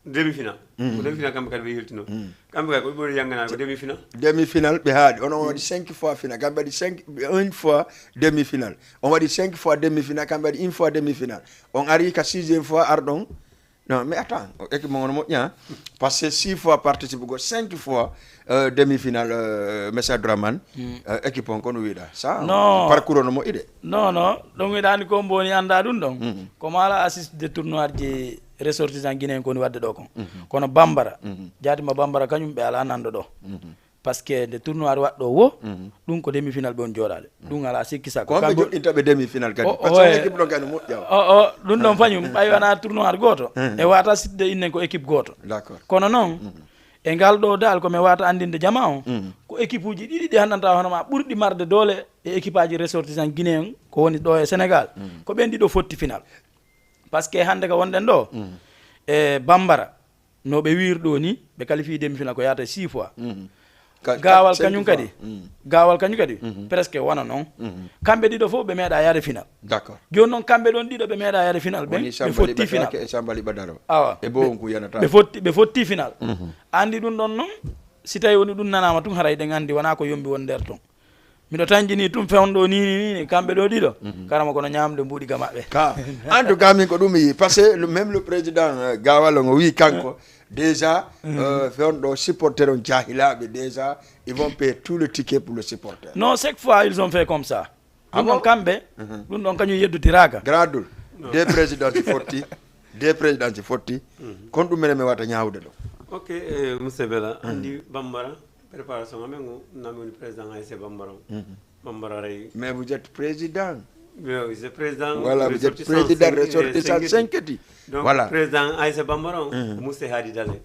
Demi-finale. Ko demi-finale kamɓe kadi ɓe yiltino. Kamɓe kadi ko ɓe ɓuri yannganaade ko demi-finale. Demi-finale ɓe haaɗi. Onon on waɗi cinq fois finale, kamɓe waɗi cinq, une fois demi-finale. On waɗi cinq fois demi-finale, kamɓe waɗi une fois demi-finale. On ari ka sixième fois arɗon. Non, mais attends, équipe mon moƴƴa. Parce que six fois participe ko cinq fois euh, demi-finale euh, Messa Draman. Euh, équipe on kono wiɗa ça. Non. Parcours on moƴƴi de. Non, non, ɗum wiɗani ko mboni annda ɗum ɗon. Ko mala assiste de tournoi ji ressortissant guinéen koni wadde ɗo kon. Kono Bambara, jatima Bambara kañum ɓe ala nanɗo ɗo. Parce que nde tournoi waɗɗo wo, ɗum ko demi-finale ɓe on jooɗaade. Ɗum ala sikki sakko. Ko kamɓe joɗɗinta ɓe demi-finale kadi. Parce que équipe ɗon kadi moƴƴa. O o ɗum ɗon fañum ɓay wona tournoi gooto. E wata sitde innen ko équipe gooto. D'accord. Kono noon e ngal ɗo dal ko mi wata anndinde jama o, ko équipe uji ɗiɗi ɗi hanndanta hono ma ɓurɗi marde doole e équipe aji ressortissant guinéen ko woni ɗo e Sénégal. Ko ɓen ɗiɗo fotti final. Parce que hannde ka wonɗen ɗo e Bambara, no ɓe wiir ɗo ni ɓe qualifie demi final ko yahata six fois. Gawal kañum kadi. Gawal kañum kadi presque wano noon. Kamɓe ɗiɗo fof ɓe meeɗa yaade final. D'accord. Jooni noon kamɓe ɗon ɗiɗo ɓe meeɗa yaade final ɓe. Ɓe fotti final. E sambali ɓadaro. Awa. E bowo ngu yanata. Ɓe fotti ɓe fotti final. Andi ɗum ɗon noon, si tawi woni ɗum nanama tun haray ɗen andi wona ko yombi won nder ton. Miɗo tanjini tun fewndo ni ni ni kamɓe ɗo ɗiɗo. Karama kono ñamde mbuɗi ga maɓɓe. Ka en tout cas min ko ɗum yi parce que même le président euh, Gawal ngo wi kanko déjà euh, fewndo supporter on jahilaɓe déjà ils vont payer tout le ticket pour le supporter. Non, chaque fois ils ont fait comme ça. Ɗum ɗon kamɓe ɗum ɗon kañum yeddotiraka. Gradul. Deux présidents ci fotti. Deux présidents ci fotti. Kon ɗum menen mi wata ñawde ɗo. Ok, eh, monsieur Bella, andi Bambara préparation amen o nami woni président A S C Bambara o. Bambara ray. Mais vous êtes président. Mais oui, c'est président. Voilà, vous êtes président ressortissant cinq ti. Donc Voilà. Président A S C Bambara o ko monsieur Hadi Dale.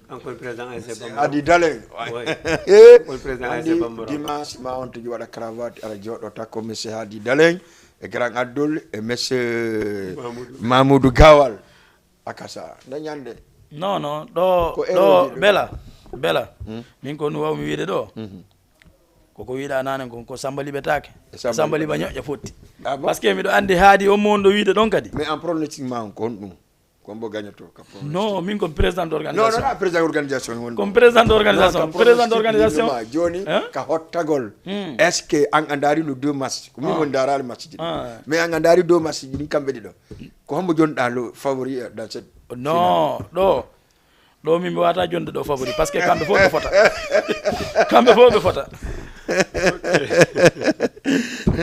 Kanko woni président A S C Bambara. Hadi Dalen. Oui. Eh, Woni président A S C andi Bambara. Dimanche ma on tigi waɗa cravate ara jooɗo takko monsieur Hadi Dalen e grand Abdoul e monsieur Mamoudou. Mamoudou Gawal. Akasa nde ñande. Non non ɗo Ko ɗo erreur ji ɗum. Bela Bela. Min ko no wawmi wiide ɗo. Koko wiɗa nanen kon ko sambaliɓe take. E Sambaliɓe. Sambaliɓe ñoƴƴa fotti. Ah bon? Parce que miɗo andi haadi on mo wonɗo wiide ɗon kadi. Mais en pronostic ma on kon ɗum. Kombo gagnato ka pronostic. Non, min ko président Non, non, d'organisation. non, président organisation won. Comme président Non, d'organisation ka président pronostic d'organisation. Joni Hein? Ka hottagol. Hmm. Est-ce que an andari no deux match? Ko min Ah. won darali match ji. Ah. Mais an andari deux match ji ɗin kamɓe ɗiɗo. Ko hombo jonɗa lo favori dans cette Non ɗo ɗo min mi wata jonde ɗo favori parce que kamɓe fof ɓe fota. Kamɓe fof ɓe fota.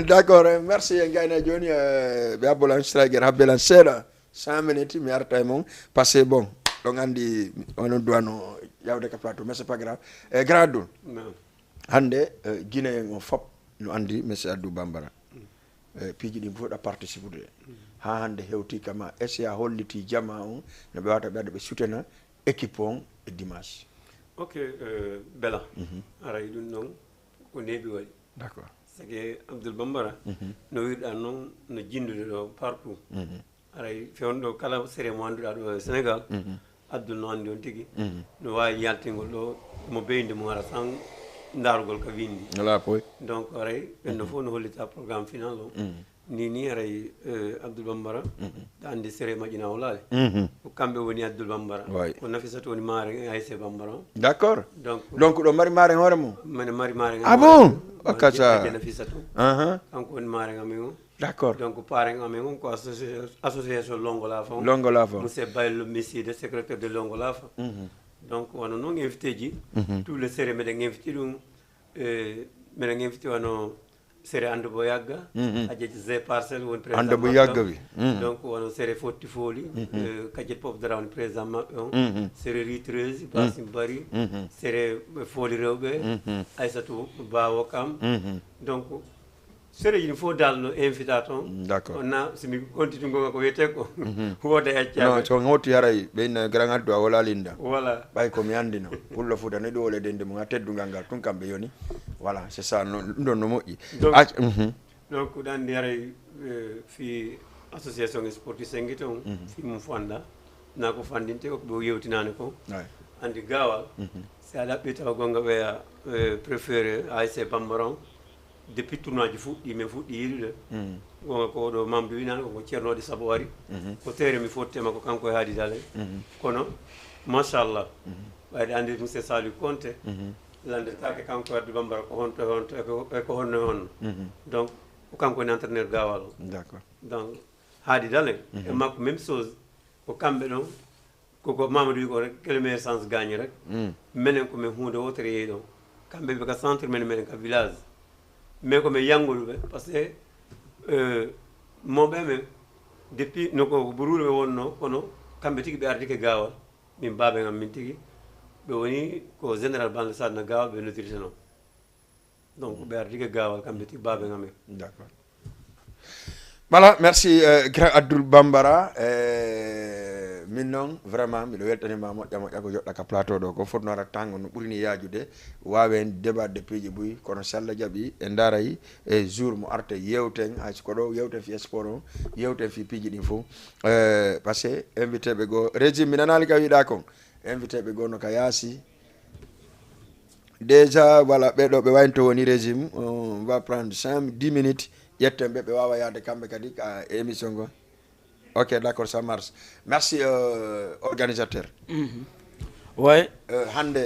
D'accord, merci en gayna joni euh, ɓe abbolan striker habbelan seeɗa cinq minutes mi arta e mon parce que bon ɗon andi onon duwano yawde ka plateau mais c'est pas grave e gradul. Non. Hannde euh, guinéen on fop no andi monsieur Abdou Bambara. Euh, piiji ɗin fof ɗa participude ha hannde hewti kama est ce que a holliti jama on no ɓe wata ɓeyde ɓe soutena équipe on e dimanche. Ok, euh, Bela. Aray ɗum ɗon ko neeɓi waɗi. D'accord. Sake Abdoul Bambara no wirɗa noon no jinndude ɗo partout. Aray fewndo kala sere mo annduɗa ɗo e Sénégal Abdoul no anndi on tigi. No wawi yaltingol ɗo mo beyde mum hara sans ndarugol ka windi. Ala poy. Donc aray ɓenno fof no hollita programme final o. Ni ni aray euh, Abdoul Bambara da anndi sere majjina o laale. Ko kamɓe woni Abdoul Bambara. Waay. Ko Nafissatou woni maare A S C Bambara o. D'accord. Donc Donc ɗo mari mare hoore mum. Mene mari maare. Ah bon? Akasa. Nafissatou. Aha. Kanko woni maare amen o. D'accord. Donc parrain amen on ko association, association Longo Lafa on. Longo Lafa. Monsieur Baylo Misside, secrétaire de Longo Lafa. Donc wano noon invité ji. Tous les sere meɗen invité ɗum. Eh, meɗen invité wano sere Ando Bo Yagga. Ajeji Z Parcelle woni président. Ando Bo maɓɓe Yagga on. Wi. Donc wano sere Fotti Fooli. Eh, Kadiet Pop Dara woni président maɓɓe on. Sere Ri treize Basim Bari. Sere Fooli Rewɓe. Aissatou Bawo Kam. Donc sereji ɗi fof dal no invita toon. D'accord. Onna somi continue gonga ko wiyete ko wooda e accade. Non so hoti haray ɓe inna grand addu a wala linda. Voilà. Ɓay ko mi andino pullo fuuta ne ɗum wole dende mum ha teddungal ngal tun kamɓe yoni. Voilà c'est ça non ɗum ɗon no moƴƴi. Donc- Ac- mhm. Donc ɗan ndi haray eh, fi association sportive sengite on fi mum fanda na ko fandinte ko ɓe yewtinani ko. Ouais. Andi gawal si a ɗaɓɓi taw gonga ɓeya préféré A S C Bambara on. Depuis tournoi ji fuɗɗi min fuɗɗi yiɗude gonga ko oɗo mamdu winani koko ceernoɗe saabu ari ko tere mi fottema ko kanko e haadi dalen. Kono Machallah. Ɓayde anndi monsieur Saliou Konté, lanndetaake kanko Abdou Bambara ko honto e honto e ko, e ko honno e honno. Donc ko kanko woni entraîneur Gaawal o. D'accord. Donc haadi dalen e makko même chose. Ko kamɓe ɗon, koko Mamadou wi ko rek, que le meilleur sens gagne rek. Menen ko men huunde wootere yehi ɗon. Kamɓe ɓe ka centre, menen menen ka village. Mais ko men yannguɓe ɓe, parce que euh, mawɓe men depuis no ko buruure ɓe wonno, kono kamɓe tigi ɓe ardike Gaawal. Min baaben am min tigi ɓe woni ko général Bande Sadna Gaawal ɓe noddirteno. Donc ɓe ardike Gaawal kamɓe tigi baaben am en. D'accord. Voilà, merci euh, grand Abdoul Bambara. Euh, min noon vraiment miɗo weltanima moƴƴa moƴƴa ko joɗɗa ka plateau ɗo, ko fotno ara tango no ɓurini yajude, wawen débat de piiji buy, kono si Allah jaɓi e ndaray e jour mo arte yewten, hay siko ɗo yewten fi sport o, yewten fi piiji ɗin fof. Euh, parce que invité ɓe goo régime mi nanali ka wiɗa kon, invité ɓe goo no ka yaasi. Déjà voilà, ɓeɗo ɓe waynto woni régime, on va prendre cinq dix minutes, ƴetten ɓe, ɓe wawa yaade kamɓe kadi ka émission ngo. Ok, d'accord, ça marche. Merci euh, organisateur. Way. Euh, hande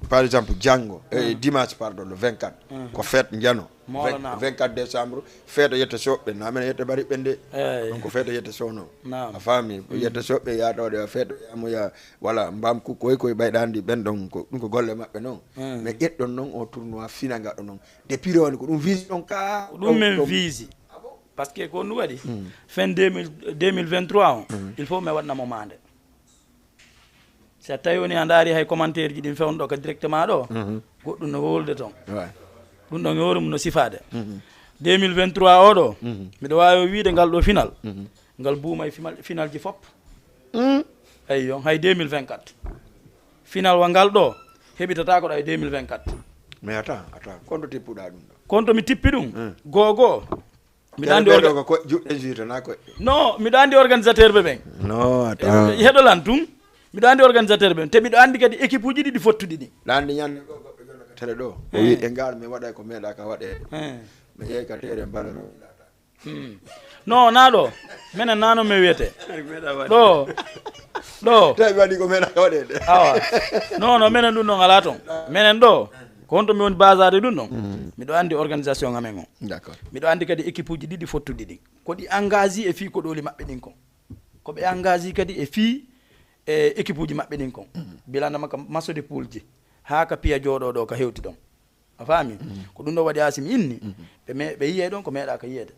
par exemple janngo euh, dimanche pardon, le vingt-quatre, ko fête njano. Moolanaama. Vingt-quatre décembre, feeto yette soɓɓe, na menen yette bari ɓende. Eey. Donc feeto yette sowno. Naam. A faami? Yette soɓɓe yaata waɗe feeto yamoya, voilà, mbam ku koy koy ɓayɗandi ɓen ɗon ko ɗum ko golle maɓɓe non. Mais ƴetɗon non o tournoi fina ngaɗo non. Depuis rewani ko ɗum vise ɗon ka. Ko ɗum men vise. Parce que ko ɗum waɗi fin deux mille, deux mille vingt-trois on, il faut mi waɗna mo maande. Si a tawi woni a ndaari hay commentaire ji ɗin fewndo ka directement ɗo, goɗɗum no wowlude toon. Ɗum ɗon e hoore mum no sifaade. Deux mille vingt-trois oɗo, miɗo waawi wiide ngal ɗo final, ngal buuma e fimal- finalji fop. Eyyo, hay deux mille vingt-quatre final wa ngal ɗo heɓitataako ɗo e deux mille vingt-quatre. Mais attends, attends, konto tippuɗa ɗum ɗo? Konto mi tippi ɗum goo goo. Miɗo andi orga- ko juɗɗe juytana koɗɗe. No, miɗo andi organisateur ɓe ɓen. No, attends. Heɗolan tun. Miɗo andi organisateur ɓe ɓen. Te miɗo andi kadi équipe uji ɗiɗi fottuɗi ɗi. Ɗa andi ñande ɗo goɗɗo jonno ka télé ɗo. O wi e ngal mi waɗa ko meeɗa ka waɗe. Mi yehi ka tere mbalo no. No, na ɗo. Menen nano mi wiyete. Ɗo. Ɗo. Tawi waɗi ko meeɗa ka waɗede. Awa. No, no, menen ɗum ɗon ala toon. Menen ɗo. Ko honto mi woni basade ɗum ɗon? Miɗo andi organisation amen o. D'accord. Miɗo andi kadi équipe uji ɗiɗi fottuɗi ɗi. Ko ɗi engagé e fii koɗoli maɓɓe ɗin kon. Ko ɓe engagé kadi e fii e équipe uji maɓɓe ɗin kon. Bilanama ka maso de poule ji. Haa ka piya jooɗo ɗo ka hewti ɗon. A faami? Ko ɗum ɗo waɗi Asim inni. Ɓe me- ɓe yiyay ɗon ko meeɗa ka yiyede.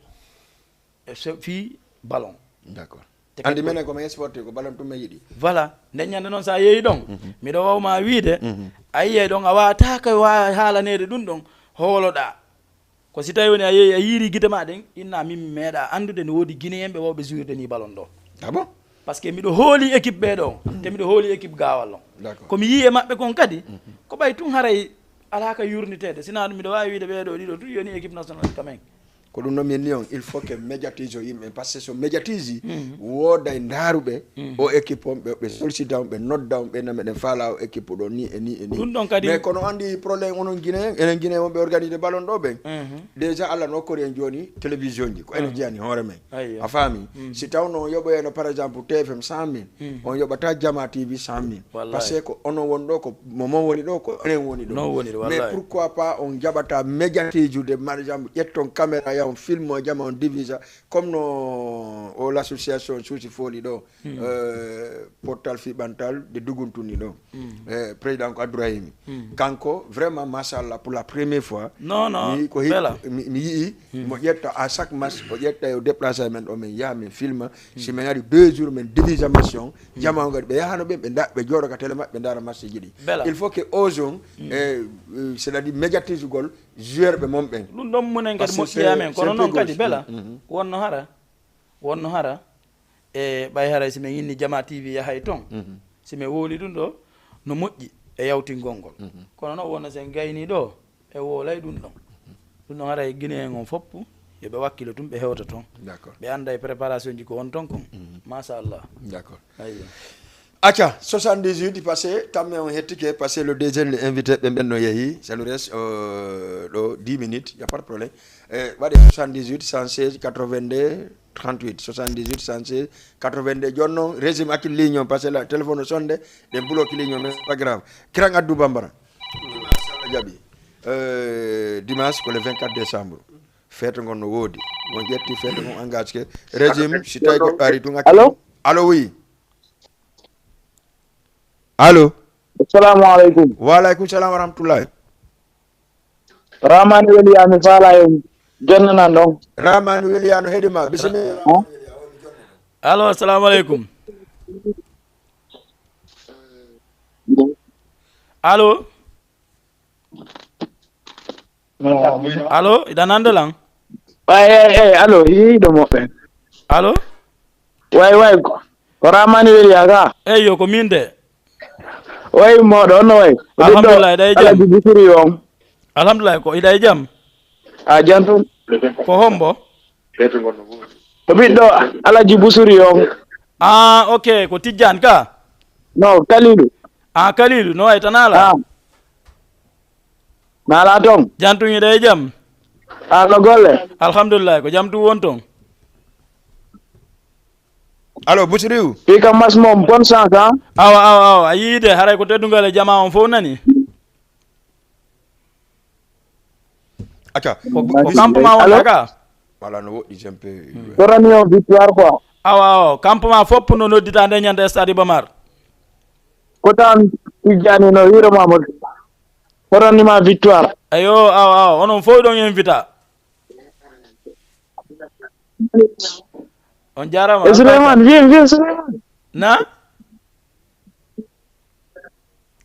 E so- fii ballon. D'accord. Andi menen ko men sportif ko ballon tun men yiɗi. Voilà. Nden ñande noon so a yeeyi ɗon, miɗo wawma wiide, a yiyay ɗon a wawata ka wa- haalaneede ɗum ɗon, howloɗa. Ko si tawi woni a yeeyi a yiiri gite ma ɗen, inna min mi meeɗa anndude ne woodi Guinéen ɓe wawɓe jouirde ni ballon ɗo. Ah bon? Parce que miɗo hooli équipe ɓee ɗo, te miɗo hooli équipe gaawal on. D'accord. Ko mi yii e maɓɓe kon kadi, ko ɓay tun haray alaa ka yurniteede. Sina ɗum miɗo waawi wiide ɓee ɗo ɗiɗo tun yoni équipe nationale quand même. Ko ɗum noon min ni on, il faut que médiatise o yimɓe, parce que so médiatise wooday ndaaruɓe o équipe on, ɓe ɓe solsida on, ɓe nodda on, ɓe na meɗen faala o équipe ɗo ni e ni e ni. Ɗum ɗon kadi. Mais kono andi problème onon Guinéen, enen Guinéen wonɓe organisé ballon ɗo ɓen. Déjà Allah no okkori en jooni télévision ji ko enen jeyani hoore men. Ayyo. A faami? Si tawno on yoɓoyeno par exemple T F M cent mille, on yoɓata Jama T V cent mille. Wallahi. Parce que ko onon woni ɗo, ko mo mon woni ɗo, ko enen woni ɗo. Non woni ɗo, mais wallahi. Pourquoi pas on jaɓata médiatijude, par exemple ƴetton caméra ya on film o jama on divisa, comme no o l'association Suusi Fooli ɗo, euh, portal fiɓantal de duguntuni ɗo. Eh, président ko Abdourahimi. Kanko vraiment machallah pour la première fois. Non non. Mi ko mi mi yi mo ƴetta à chaque match o ƴetta o déplacé men ɗo men yaha men filma. Si men ari deux jours men divisa match on. Jama on kadi ɓe yahano ɓen ɓe da- ɓe jooɗo ka télé maɓɓe ɓe ndaara match ji ɗi. Bela. Il faut que ozon e c'est à dire médiatisugol joueur ɓe mon ɓen. Ɗum ɗon munen kadi moƴƴi amen kono noon kadi bela wonno hara wonno hara e ɓay haray si min inni Jama T V yahay toon si min wowli ɗum ɗo no moƴƴi e yawtingol ngol kono noon wonno sen gayni ɗo e wowlay ɗum ɗon ɗum ɗon haray Guinéen on fof yo ɓe wakkilo tun ɓe hewta toon. D'accord. Ɓe annda e préparation ji ko won toon kon machallah. D'accord. Ayyo. Acca, soixante-dix-huit passé, tamme on hettike, passé le deuxième, le invité, ɓe ɓen no yehi, c'est le reste, euh, ɗo dix minutes, y a pas de problème. Eh, waɗe soixante-dix-huit, cent seize, quatre-vingt-deux, trente-huit, soixante-dix-huit, cent seize, quatre-vingt-deux. Jooni noon, régime accu ligne on, parce que la téléphone o sonde, ɗen bloqué ligne on, mais c'est pas grave. Kiran addu Bambara. Dimanche, Allah jaɓi. Euh, dimanche, ko le vingt-quatre décembre. Feeto ngon no woodi. On ƴetti feeto ngon engage ke. Régime, si tawi goɗɗo ari tun accu. Allô? Allô, oui. Allô? Assalamu alaikum. Wa alaikum salam wa rahmatullahi. Ramani Weliya mi faala en jonnanan ɗon. Ramani Weliya no heɗi ma. Bisimilla. Allo, assalamu alaikum. Allo? Allo, iɗa nande lan? Ay, ay, ay, allo, yiɗo moɓɓe. Allo? Way, way, ko, ko Ramani Weliya ka? Eyyo, ko min de. Way, moɗo, on no way? Ko ɓiɗɗo Alhamdulillah, iɗa e jam? Alaji Bisiri on. Alhamdulillah, ko iɗa e jam? A jam tun. Ko hombo? Ko ɓiɗɗo Alaji Busuri on. Ah, ok, ko Tijjani ka? No, Kalilu. Ah, Kalilu, no way, tanala? Ah. Nala ton? Jam tun, iɗa e jam? Ah, no golle? Alhamdulillah, ko jam tun won ton. Allo, Busiriyu? Fii kam mas moom, bonne chance, hein? Awa, awa, awa, a yii de, haray ko teddungal e jama on fof nani. Acca. Ko, ko campement wonta ka? Voilà, no woɗɗi, jempe. Torani on victoire, quoi. Awa, awa, campement fof no noddita nde ñande stade Iba Mar. Ko tan Tijjani no wiro Mamadou. Torani ma victoire. Ayo, awa, awa, onon fof ɗon invita. On jarama. E Souleymane, viens, viens, Souleymane. Na?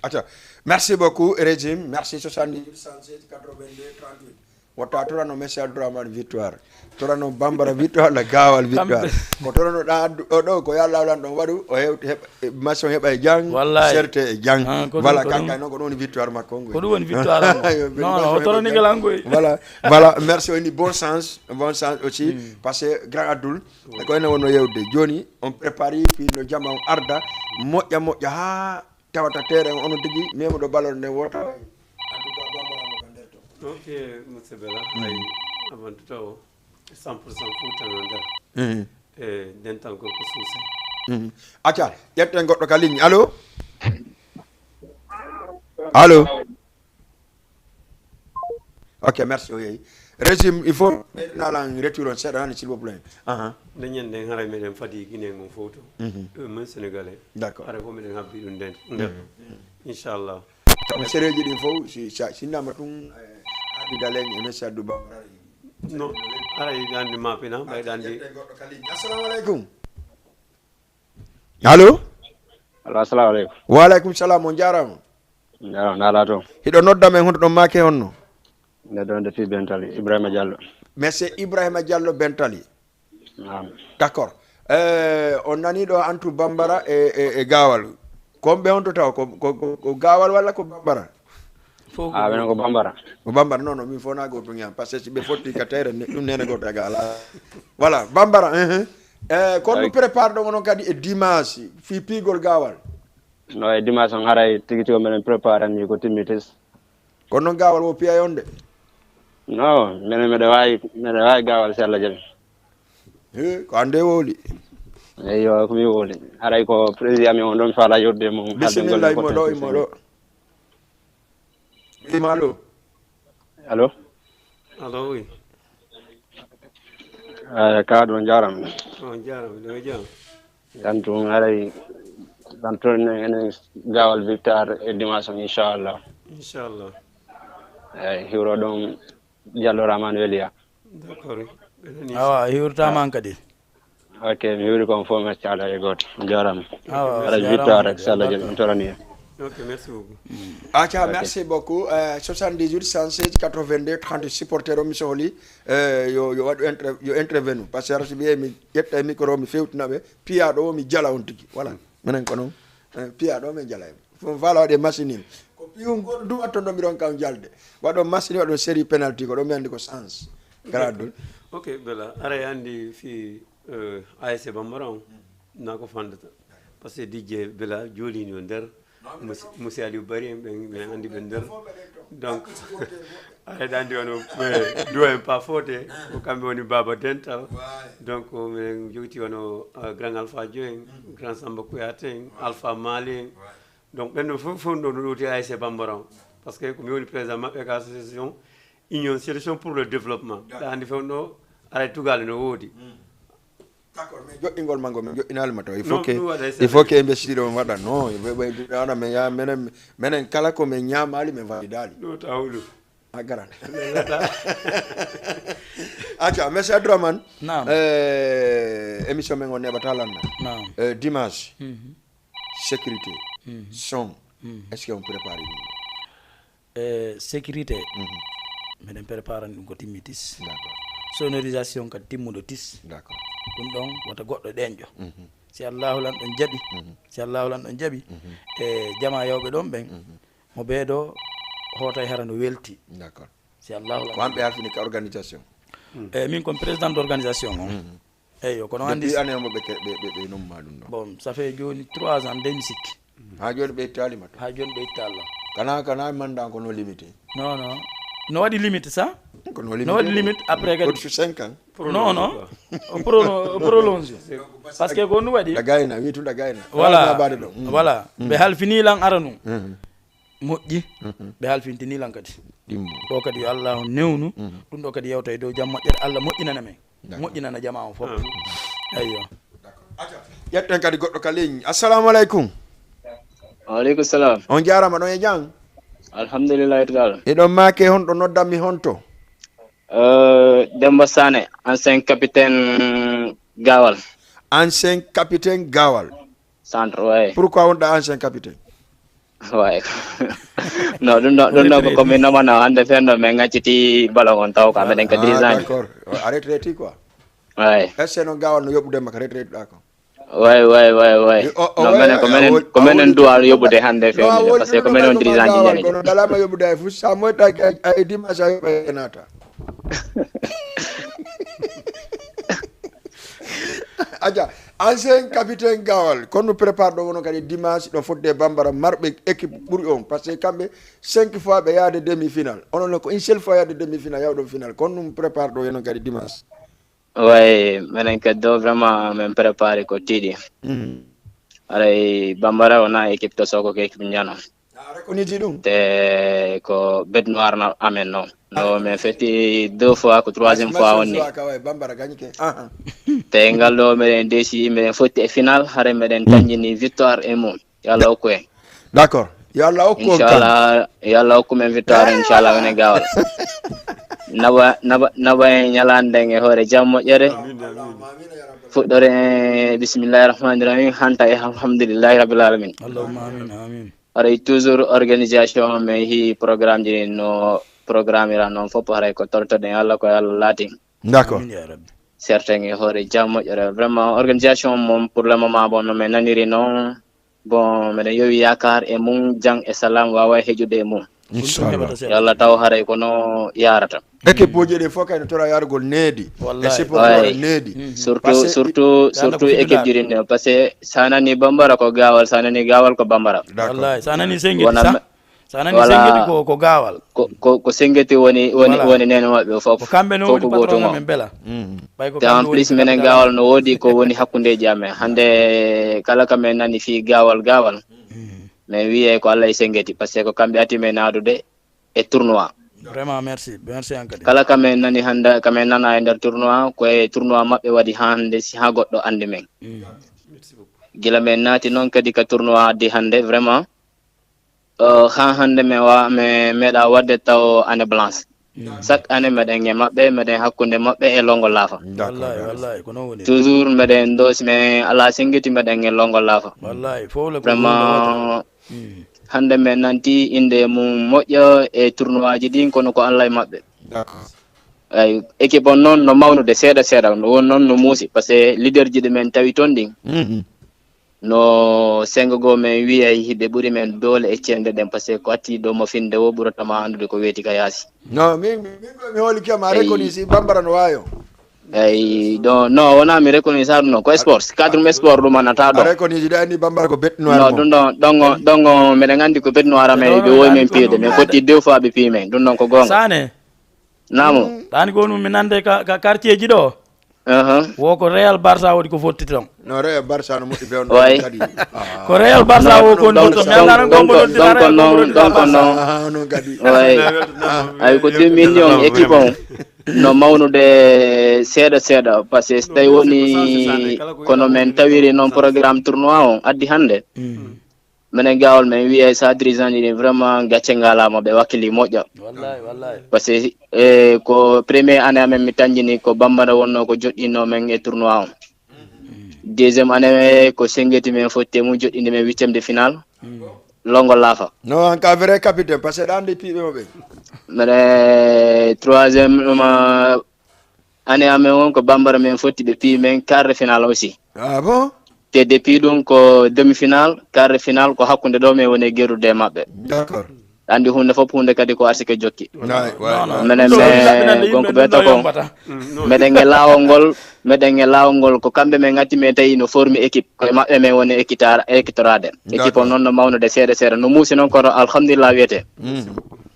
Acca. Merci beaucoup, Régime. Merci, soixante-dix-huit, cent seize, quatre-vingt-deux, trente-huit. Wota torano Messi Abdourahmane victoire. Torano Bambara victoire, la Gawal victoire. Ko torano ɗa addu, o ɗo, ko yalla lan ɗon waɗu, o hew-, heɓ-, e, match on heɓa e jang, wallahi. Serte e jang. Ah, ko voilà, ɗum, ko kanka ɗum. Noon ko ɗum woni victoire makko. Ko ɗum woni victoire am. Yo, non, non, o torani ngal an koy. Voilà, voilà, merci, on dit bon sens, bon sens aussi, parce que grand Abdoul, ko ene wonno yewde. Joni, on prépare, puis no jama on arda, moƴƴa, moƴƴa, ha tawata terrain on tigi, memo ɗo ballon nden wota. En tout cas, Bambara mo ka nder to. Ok, monsieur Bella, ay, avant tout, cent pour cent Fouta no nder. Mhm. E dental gorko suuse. Mhm. Acca, ƴetten goɗɗo ka ligne. Allo? Allo? Ok, merci, o yehi. Régime, il faut ɓeydalan retour on seeɗa tan, s'il vous plaît. Aha. Nde ñande nden haray meɗen fadi Guinée ngon fof to. Mhm. Euh, min Sénégalais. D'accord. Haray fof meɗen habbi ɗum nden. Nder. Mhm. Inchallah. Kono sereeji ɗin fof, si, sa, sinnama tun, eh, Hadi Dalen e Messi Abdou Ba. No, haray ɗan ɗi mappina, ɓay ɗan ɗi. Ƴetten goɗɗo ka ligne. Assalamu alaikum. Allo? Allo, assalamu alaikum. Wa alaikum salam, on jarama. Jarama, nala toon. Hiɗo nodda men, hoto ɗon maake honno? Nde ɗon de fi Bentali, Ibrahima Diallo. Monsieur Ibrahima Diallo Bentali. Naam. D'accord. Eh, on nani ɗo Antou Bambara e, e, e Gawal. Kon ɓe on to taw, ko, ko, ko, ko Gawal walla ko Bambara? Fof ko Ah, minen ko Bambara. Ko Bambara, non, non, min fof na goto ñaam. Parce que si ɓe fotti ka tere, ne-, ɗum nene goto aga ala. Voilà, Bambara, hein, hein. Eh, kon ɗum prépare ɗon onon kadi e dimanche, fi piigol Gawal. No e dimanche on haray tigi tigi meɗen préparani ko timmitis. Kono noon Gawal wo piyay on de. No, minen meɗe waawi, meɗe waawi Gawal si Allah jaɓi. He, ko annde wowli. Eyyo, ko mi wowli. Haray ko président mi on ɗon faala yewtude e mum, haalde golle Bisimilla, imo ɗo, imo ɗo. Ima allo. Allo? Allo, oui. Eh, kaɗo on jarama. On jarama, ɗo e jam. Tan tun haray, tan tun enen Gawal victoire e dimanche on, inchallah. Inchallah. Eyyi, hiwro ɗon Diallo Rahman Weliya. D'accord. Awa, hiwrtama an kadi. Ok, mi hiwri kon fof, machallah e goto. Jarama. Awa, haray victoire, inchallah, mi torani en. Ok, merci beaucoup. Aca, merci beaucoup. Euh, soixante-dix-huit, cent seize, quatre-vingt-deux, trente, supporter o mi sohli. Euh, yo, yo waɗu inter-, yo intervenu. Parce que si ɓe mi ƴetta e micro, mi fewtina ɓe. Piyaɗo o, mi jala on tigi. Voilà. Minen ko noon. Eh, piyaɗo o, min jala en. Fof faala waɗe machine in. Ko piyum goto duwatto ɗo mbiɗon kam jalde. Waɗo machine, waɗo série penalty, ko ɗo mi andi ko chance. Gradul. Ok, bela. Aray andi fi, euh, A S C Bambara on. Na ko fandata. Parce que D J Bela joolini o nder, monsieur Aliou Bari en, ɓen ɓen anndi ɓe nder. Donc aɗa anndi ono duwa en pas foote, ko kamɓe woni Baba Dental. Donc minen jogiti ono grand Alpha Dio en, grand Samba Kouyaté en, Alpha Mali en. Donc ɓen ɗo fof fof ɗo no ɗowti A S C Bambara o. Parce que ko mi woni président maɓɓe ka association Union Solution pour le Développement. Ɗa anndi fof ɗo aray tugaale no woodi. D'accord, mais joɗɗingol mango min joɗɗinaali ma taw il faut que il faut que investire on waɗa non ana min ya menen menen kala ko min ñaamaali min validaali. Ɗo tawlu. A garan. Acca, monsieur Abdourahmane. Naam. Euh, émission men o neɓata lanna. Naam. Euh, dimanche, Mhm. sécurité, Mhm. son, Mhm. est-ce que on prépare ɗum? E sécurité Mhm. miɗen préparani ɗum ko timmi tis. D'accord, Sonorisation kadi timmuɗo tis. d'accord. Ɗum ɗon wata goɗɗo ɗeeñƴo. Mhm. Si Allahu lan ɗon jaɓi, Mhm. si Allahu lan ɗon jaɓi, Mhm. e jama yawɓe ɗon ɓen, Mhm. mo ɓeeɗo hoota e hara no welti. D'accord. Si Allahu Ko lan. An ɓe halfini ka organisation. E min kon président d' organisation on. Mhm. Eyyo, kono anndi. Depuis année omo ɓe ke- ɓe ɓe ɓe numma ɗum ɗo. Bon, ça fait jooni trois ans nde mi sikki. Ha joni ɓe ittaali ma to. Ha jooni ɓe itta Allah. Kana kana mandan ko no limité. Non, non. No waɗi limite sa? Ko no limité. No waɗi limite après kadi. Ko sur cinq ans. Non, non. O pro- o prolonge. Parce que ko ɗum waɗi. Ɗa gayna, wi tun ɗa gayna. Voilà. Baade ɗo. Mm. Voilà. Ɓe halfini lan ara num. Mhm. Moƴƴi. Ɓe halfintini lan kadi. Ɗimmo. Ɗo kadi yo Allahu newnu. Ɗum ɗo kadi yewta e dow jam moƴƴere Allah moƴƴinana men. Moƴƴinana jama on fof. Eyyo. Ƴetten kadi goɗɗo ka ligne. Assalamu aleykum. Waaleykum salam. On jarama ɗon e jam. Alhamdulillahi taala. Iɗon maake honɗo noddanmi honto? Euh, Demba Sane, ancien capitaine Gawal. Ancien capitaine Gawal. Centre, ouais. Pourquoi wonɗa ancien capitaine? Ouais. No, ɗum ɗo ɗum ɗo ko komin nomano hande fenno min gacciti ballon on taw ka meɗen ka dix ans. D'accord. A retraité quoi? Ouais. Est ce que noon Gawal no yoɓude makka retraité ɗa ko? Way way way way. No menen ko menen ko menen duwa yoɓude hande fewni, parce que ko menen on dirigeant ji jani. Kono dalama yoɓude ay fof sa moytaki ay dimanche a yoɓa e nata. Aja, ancien capitaine Gawal, kono prépare ɗo wono kadi dimanche ɗo fodde Bambara marɓe équipe ɓuri on, parce que kamɓe cinq fois ɓe yaade demi final, onon ko une seule fois yaade demi final yawɗon final, kono ɗum prépare ɗo yenon kadi dimanche. Way, menen kadi ɗo vraiment min prépare ko tiiɗi. Haray Bambara wona équipe to soko ko équipe ñano. A reconnaîti ɗum? Te ko bête noire na amen non. No min fetti deux fois ko troisième fois on ni. Kawai Bambara gañike. Aha. Te ngal ɗo meɗen desi meɗen fotti e final hare meɗen taññini victoire e mum. Yo Allah hokku en. D'accord. Yo Allah hokku on tan. Inchallah yo Allah hokku men victoire inchallah wone Gawal. Naba naba naba en ñalande nden e hoore jam moƴƴere. Fuɗɗore bismillahi rahmani rahim hanta e alhamdulillahi rabbil alamin. Allahumma amin amin. Haray toujours organisation men hi programme ji no programme ira noon fof haray ko tortoɗen Allah ko Allah laati. D'accord. Amin ya rabbi. Certains e hoore jam moƴƴere vraiment organisation moom pour le moment bon no min naniri noon. Bon meɗen yowi yakar e mum jang e salam wawa heƴude e mum. Inchallah. Yo Allah taw haray kono yarata. Équipe uji ɗi fof kayno tora yarugol needi. E Wallahi. Supporteur needi. Surtout surtout surtout équipe ji ɗin ɗo parce que sa nani Bambara ko Gawal sa nani Gawal ko Bambara. D'accord. Wallahi sa nani sengiti sa sa nani sengiti ko ko Gawal. Ko ko ko sengeti woni woni woni nene maɓɓe fof. Ko kamɓe no woni patron amen bela. Mm. Ɓay ko Te en plus menen Gawal no woodi ko woni hakkundeji amen hande kala ka min nani fi Gawal Gawal. Min wiye ko Allah e sengeti parce que ko kamɓe ati men nadude e tournoi. Vraiment merci merci an kadi. Kala ka min nani hande ka min nana e nder tournoi ko e tournoi maɓɓe waɗi ha hande si ha goɗɗo andi men. Gila min naati noon kadi ka tournoi addi hande vraiment. Uh, ha hande min wa min meeɗa wadde taw année blanche. Chaque année meɗen e maɓɓe meɗen hakkunde maɓɓe e longo laafa. Wallahi wallahi ko noon woni. Toujours meɗen dosi min ala sengiti meɗen e longo laafa. Wallahi fof le Vraiment hande min nanti inde mum moƴƴo e tournoi ji ɗin kono ko Allah e maɓɓe. Ay équipe on noon no mawnude seeɗa seeɗa no woni noon no muusi parce que leader ji ɗi min tawi toon ɗin. No sengo goo min wiyay hiɓe ɓuri min doole e cende ɗen parce que ko atti ɗo mo finde o ɓurata ma andude ko weeti ka yaasi. No min min mi hooli kema reconnu si Bambara no wayo. Eyi, ɗo, no, wona mi reconnaissant ɗum, no, ko sport. Si cadre ɗum sport ɗum annata ɗo. A reconnaît ɗo anndi Bambara ko bête noire. No, mo. Ɗum ɗon, ɗon o, ɗon o, meɗen anndi ko bête noire amen, ɓe wowi men piyede. Men fotti deux fois ɓe piyi men. Ɗum ɗon ko goonga. Sane. Namo. Ɗani ko ɗum mi nande ka, ka quartier ji ɗo. Aha. Wo ko Real Barça woni ko fotti ton. No, Real Barça no moƴƴi be on ɗon kadi. Ah. Ko Real Barça wo ko woni fotti ton. Mi anndaa non ko mo ɗon donc, donc, non, donc, non. Ah, non kadi. Way. Ay, ko ɗum min ni on équipe on. No mawnude seeɗa seeɗa, parce que so tawi woni kono men tawiri noon programme tournoi on addi hannde. Mm. Minen Gaawol men wiye sa dirigeant ji ɗin vraiment gacce ngalaama, ɓe wakkili moƴƴa. Wallahi, wallahi. Parce que, eh, ko première année amen mi tanjini ko Bambara wonno ko joɗɗinno men e tournoi on. Deuxième année ko Sengeti men fotti e mum joɗɗinde men huitième de finale. Mm. Longo laafa. Non, en cas vrai capitaine, parce que ɗan de piɓe mo ɓe. Mene troisième, ma, année amen on ko Bambara men fotti ɓe piyi men quart de finale aussi. Ah bon? Te depuis ɗum ko demi-finale, quart de finale ko hakkunde ɗo men woni e gerrude e maɓɓe. D'accord. Anndi huunde fof huunde kadi ko arsike jokki. Waay, waay, waay. Menen men gonko ɓe to kon. Meɗen e laawol ngol, meɗen e laawol ngol ko kamɓe men ngatti men tawi no formi équipe. Koye maɓɓe men woni équita-, équitoraade. Équipe on noon no mawnude seeɗa seeɗa. No muusi noon kono alhamdulillah wiyete. Mm.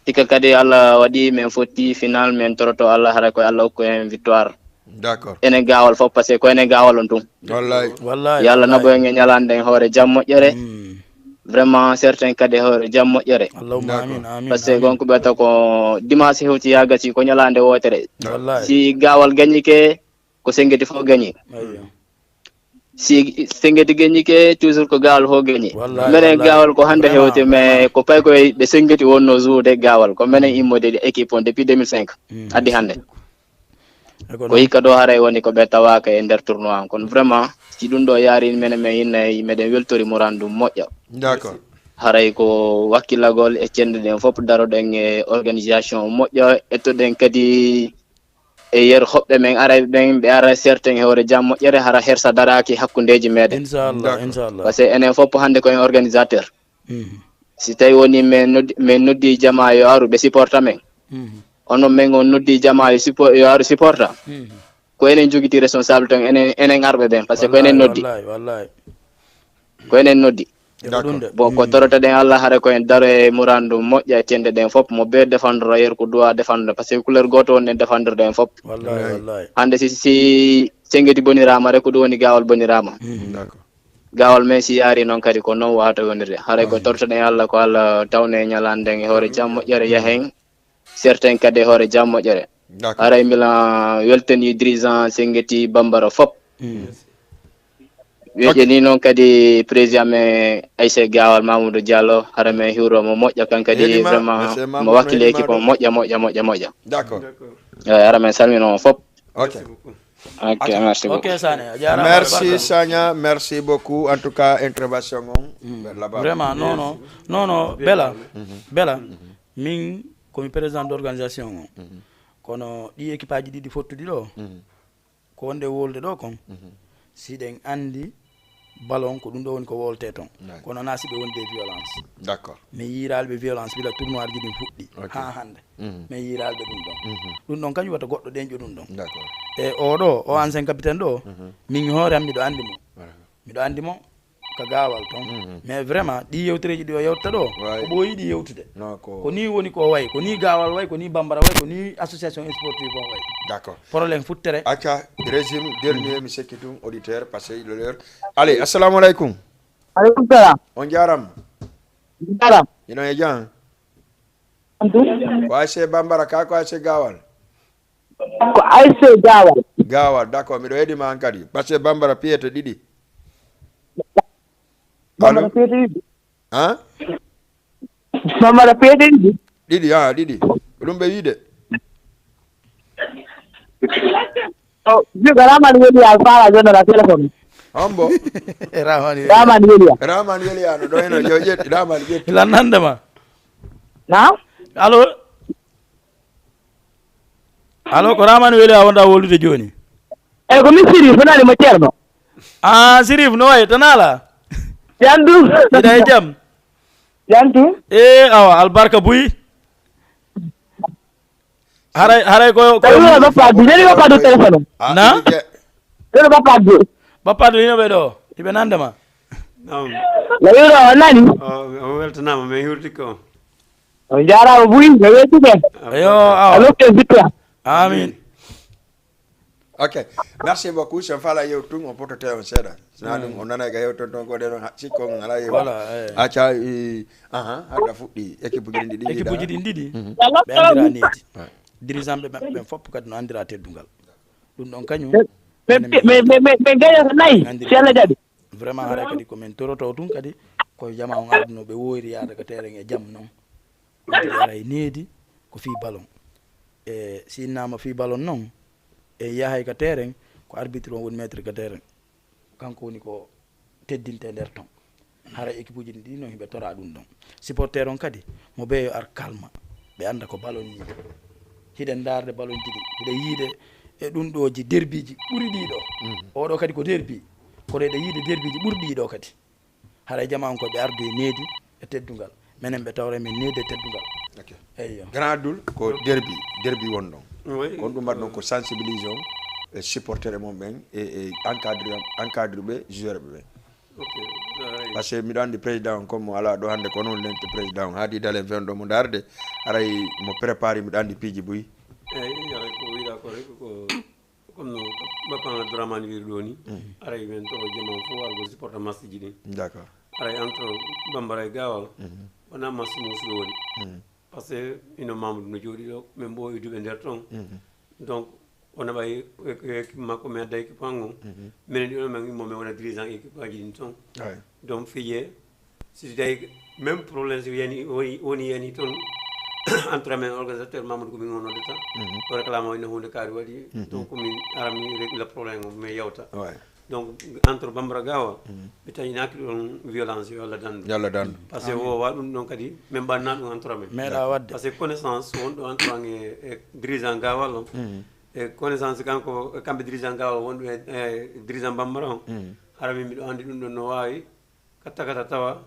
Hikka kadi Allah waɗi men fotti final, men toroto Allah hara ko Allah hokku en victoire. D'accord. Enen Gaawol fof, parce que ko enen Gaawol on tun. Wallahi. Wallahi, yo Allah naɓo en e ñalaande nden hoore jam moƴƴere. Mm. Vraiment, certains kadi hoore jam moƴƴere. Allahumma amin, amin, parce que amin. Gonko ɓe wata ko dimanche hewti yaa gasi ko ñalaande wootere. Wallahi. Si Gaawol gañike, ko Sengeti fof gañi. Ayyo. Si Sengeti gañike, toujours ko Gaawol fof gañi. Wallahi, menen wallahi. Gaawol ko hannde hewti, mais ko pay koye ɓe Sengeti wonno jouer Gaawol. Ko menen immode équipe on depuis deux mille cinq. Mm. Addi hannde. Ko hikka ɗo haray woni ko ɓe tawaaka e nder tournoi on. Kono vraiment, si ɗum ɗo yaari menen men inna, meɗen weltori morandum moƴƴa. D'accord. Haray ko wakkilagol e cende ɗen fof daroɗen e organisation moƴƴa, ettoɗen kadi e yer hoɓɓe men arayɓe ɓen, ɓe ara certains e hoore jam moƴƴere, hara hersa daraaki hakkundeji meɗen. Inchallah, d'accord. Inchallah. Parce que enen fof hannde ko en organisateur. Mhm. Si tawi woni men noddi, men noddi jama yo aru ɓe supporta men. Mhm. Onon men on noddi jama yo suppo-, yo aru supporta. Mhm. Ko enen jogiti responsable ton, enen, enen arɓe ɓen, parce que ko enen noddi. Wallahi, wallahi. Ko enen noddi. D'accord. Bon, ko torotoɗen Allah hare ko en daro e murandu moƴƴa e cende ɗen fof, mo be défendre yer ko doit défendre, parce que couleur goto wonɗen défendre ɗen fof. Wallahi, wallahi. Hande si, si Sengeti bonirama rek ko ɗum woni Gaawol bonirama. Mhm. D'accord. Gaawol men si yaari noon kadi ko noon wawata wonirde. Haray ko tortoɗen Allah ko Allah tawne e ñalande nden e hoore jam moƴƴere yahen. Certains kadi e hoore jam moƴƴere. D'accord. Haray mbila weltani dirigeant Sengeti Bambara fop. Mm. Weƴƴe ni noon kadi président men Aissé Gaawol Mamoudou Diallo, hara men hiwro mo moƴƴa kan kadi vraiment mo wakkili équipe o moƴƴa, moƴƴa, moƴƴa, moƴƴa. D'accord. Eyi, hara men salmino on fop. Ok. Ok, merci beaucoup. Ok, Sane, a jaaraama. Merci, Sanya, merci beaucoup. En tout cas, intervention on, mm, là-bas. Vraiment, non, non, non, non, Bella, mhm, Bella, mhm, min komi président d'organisation on. Mhm. Kono ɗi équipe aji ɗiɗi fottuɗi ɗo, mhm, ko wonde wolde ɗo kon, mhm, si ɗen anndi ballon ko ɗum ɗo woni ko wolte ton. D'accord. Kono na si ɓe wondi e violence. D'accord. Mi yiiraali ɓe violence bila tournoi ji ɗin fuɗɗi, ok, haa hannde. Mhm. Mi yiiraali ɓe ɗum ɗon. Mhm. Ɗum ɗon kañum wata goɗɗo ɗenƴo ɗum ɗon. D'accord. E o ɗo, o ancien capitaine ɗo, mhm, min hoore am miɗo anndi mo. Voilà. Miɗo anndi mo ka Gaawol ton. Mhm. Mais vraiment, ɗi yewtereeji ɗi o yewta ɗo, ouais, ko ɓooyi ɗi yewtude. Non, ko, ko ni woni ko wayi, ko ni Gaawol wayi, ko ni Bambara wayi, ko ni association sportive on wayi. D'accord. Problème futtere. Acca, régime, dernier, mi sekki tun, auditeur, parce que le l'heure. Allez, assalamu alaikum. Alaikum salam. On jaaraama. Jaaraama. Ino e jam. Antu? Ko A S C Bambara, ka ko A S C Gaawol? Ko A S C Gaawol. Gaawol, d'accord, miɗo heɗi ma an kadi. Parce que Bambara piyete ɗiɗi. Bambara piyete ɗiɗi. Hein? Bambara piyete ɗiɗi. Ɗiɗi, ah, ɗiɗi. Ko ɗum ɓe wiide. O, Juga Ramani Weliya faala jonno la téléphone. Hombo? Ramani Weliya. Ramani Weliya. Ramani Weliya no ɗo heno yo ƴetti, Ramani ƴetti. Lannande ma. Na? Allo? Allo, ko Ramani Weliya wonda wolude joni? E ko mi Sirif, nani mo Ceerno. Ah, Sirif, no wayi, tan ala? Jam ɗum. Ida e jam? Jam ɗum. E, awa, albarka buy. Haray, haray ko, ko Tawi o bappa Abdou, nani bappa Abdou téléphone o? Na? Nani bappa Abdou? Bappa Abdou, ino ɓe ɗo. Iɓe nanda ma. Naam. La yuro o nani? O o weltanaama, min hurti ko. On jaaraama buy, no weltike. Yo, aw. Allo, ke victoire. Amin. Ok, merci beaucoup. So fala yew tun o potote on seeɗa. Sina ɗum o nanay ga yewton toon ko ɗen on sikko on ala yew. Voilà, eh. Acca i aha hadda fuɗɗi équipe uji ɗin ɗiɗi. Équipe uji Ɗiɗa. Ɗin ɗiɗi. Ɓe andira needi. Ouais. Dirigeant ɓe maɓɓe ɓen fof kadi no andira teddungal. Ɗum ɗon kañum. Ɓe gañata nayi, si Allah jaɓi. Vraiment haray kadi ko min toroto tun kadi ko jama on arduno ɓe woori yaade ko terrain e jam noon. Ɗum kadi haray needi ko fii ballon. E si innama fii ballon noon e yahay ka terrain ko arbitre on woni maître ka terrain. Kanko woni ko teddinte nder ton. Haray équipe uji ɗi noon hiɓe tora ɗum ɗon. Supporter on kadi mo ɓe yo ar kalma. Ɓe anda ko ballon ni. Hiɗen ndaarde ballon ji ɗi. Hiɗen yiide e ɗum ɗo ji derbi ji ɓuri ɗiɗo. Oɗo kadi ko derbi. Kono eɗen yiide derbi ji ɓurɗi ɗiɗo kadi. Haray jama on ko ɓe ardu e needi e teddungal. Menen ɓe tawra men needi e teddungal. Ok. Eyyo. Grand Abdoul ko derbi, derbi won ɗon. Oui. Kon ɗum mbaɗ ɗon ko sensibilisation e supporter e mon ɓen e e encadre encadre ɓe joueur ɓe ɓen. Ok. Haray. Parce que miɗo andi président on comme mo ala ɗo hannde ko noon lente président on haadi dalen fen ɗo mo darde aray mo prépare miɗo andi piiji buy. Eyyi, haray ko wiɗa ko rek ko comme no bappa Abdourahmane wiiri ɗo ni. Haray men to jama on fof wargo supporter match ji ɗin. D'accord. Haray entre Bambara e Gawal wona match musuɗo woni. Parce que ino Mamadou no jooɗi ɗo min ɓooyi duɓe nder ton. Donc o naɓa équipe makko mi adda équipe an on. Minen ɗiɗo min immo min wona dirigeant équipe aji ɗin ton. Ouais. Donc fije si tawi même problème si yani woni woni yani ton entre men organisateur Mamadou ko min o noddata. O réclame o ina hunde kaari waɗi. Donc min arami régler problème o mi yewta. Ouais. Donc entre Bambara Gawa mi tañinaki ɗon violence yo Allah dandu. Yalla dan. Parce que o wa ɗum ɗon kadi min ɓanna ɗum entre men. Meeɗa wadde. Parce que connaissance wonɗo entre an e e dirigeant Gawal on e connaissance kanko e kamɓe dirigeant Gawal wonɗo e e dirigeant Bambara on. Hara min mbiɗo andi ɗum ɗon no wawi katta kata tawa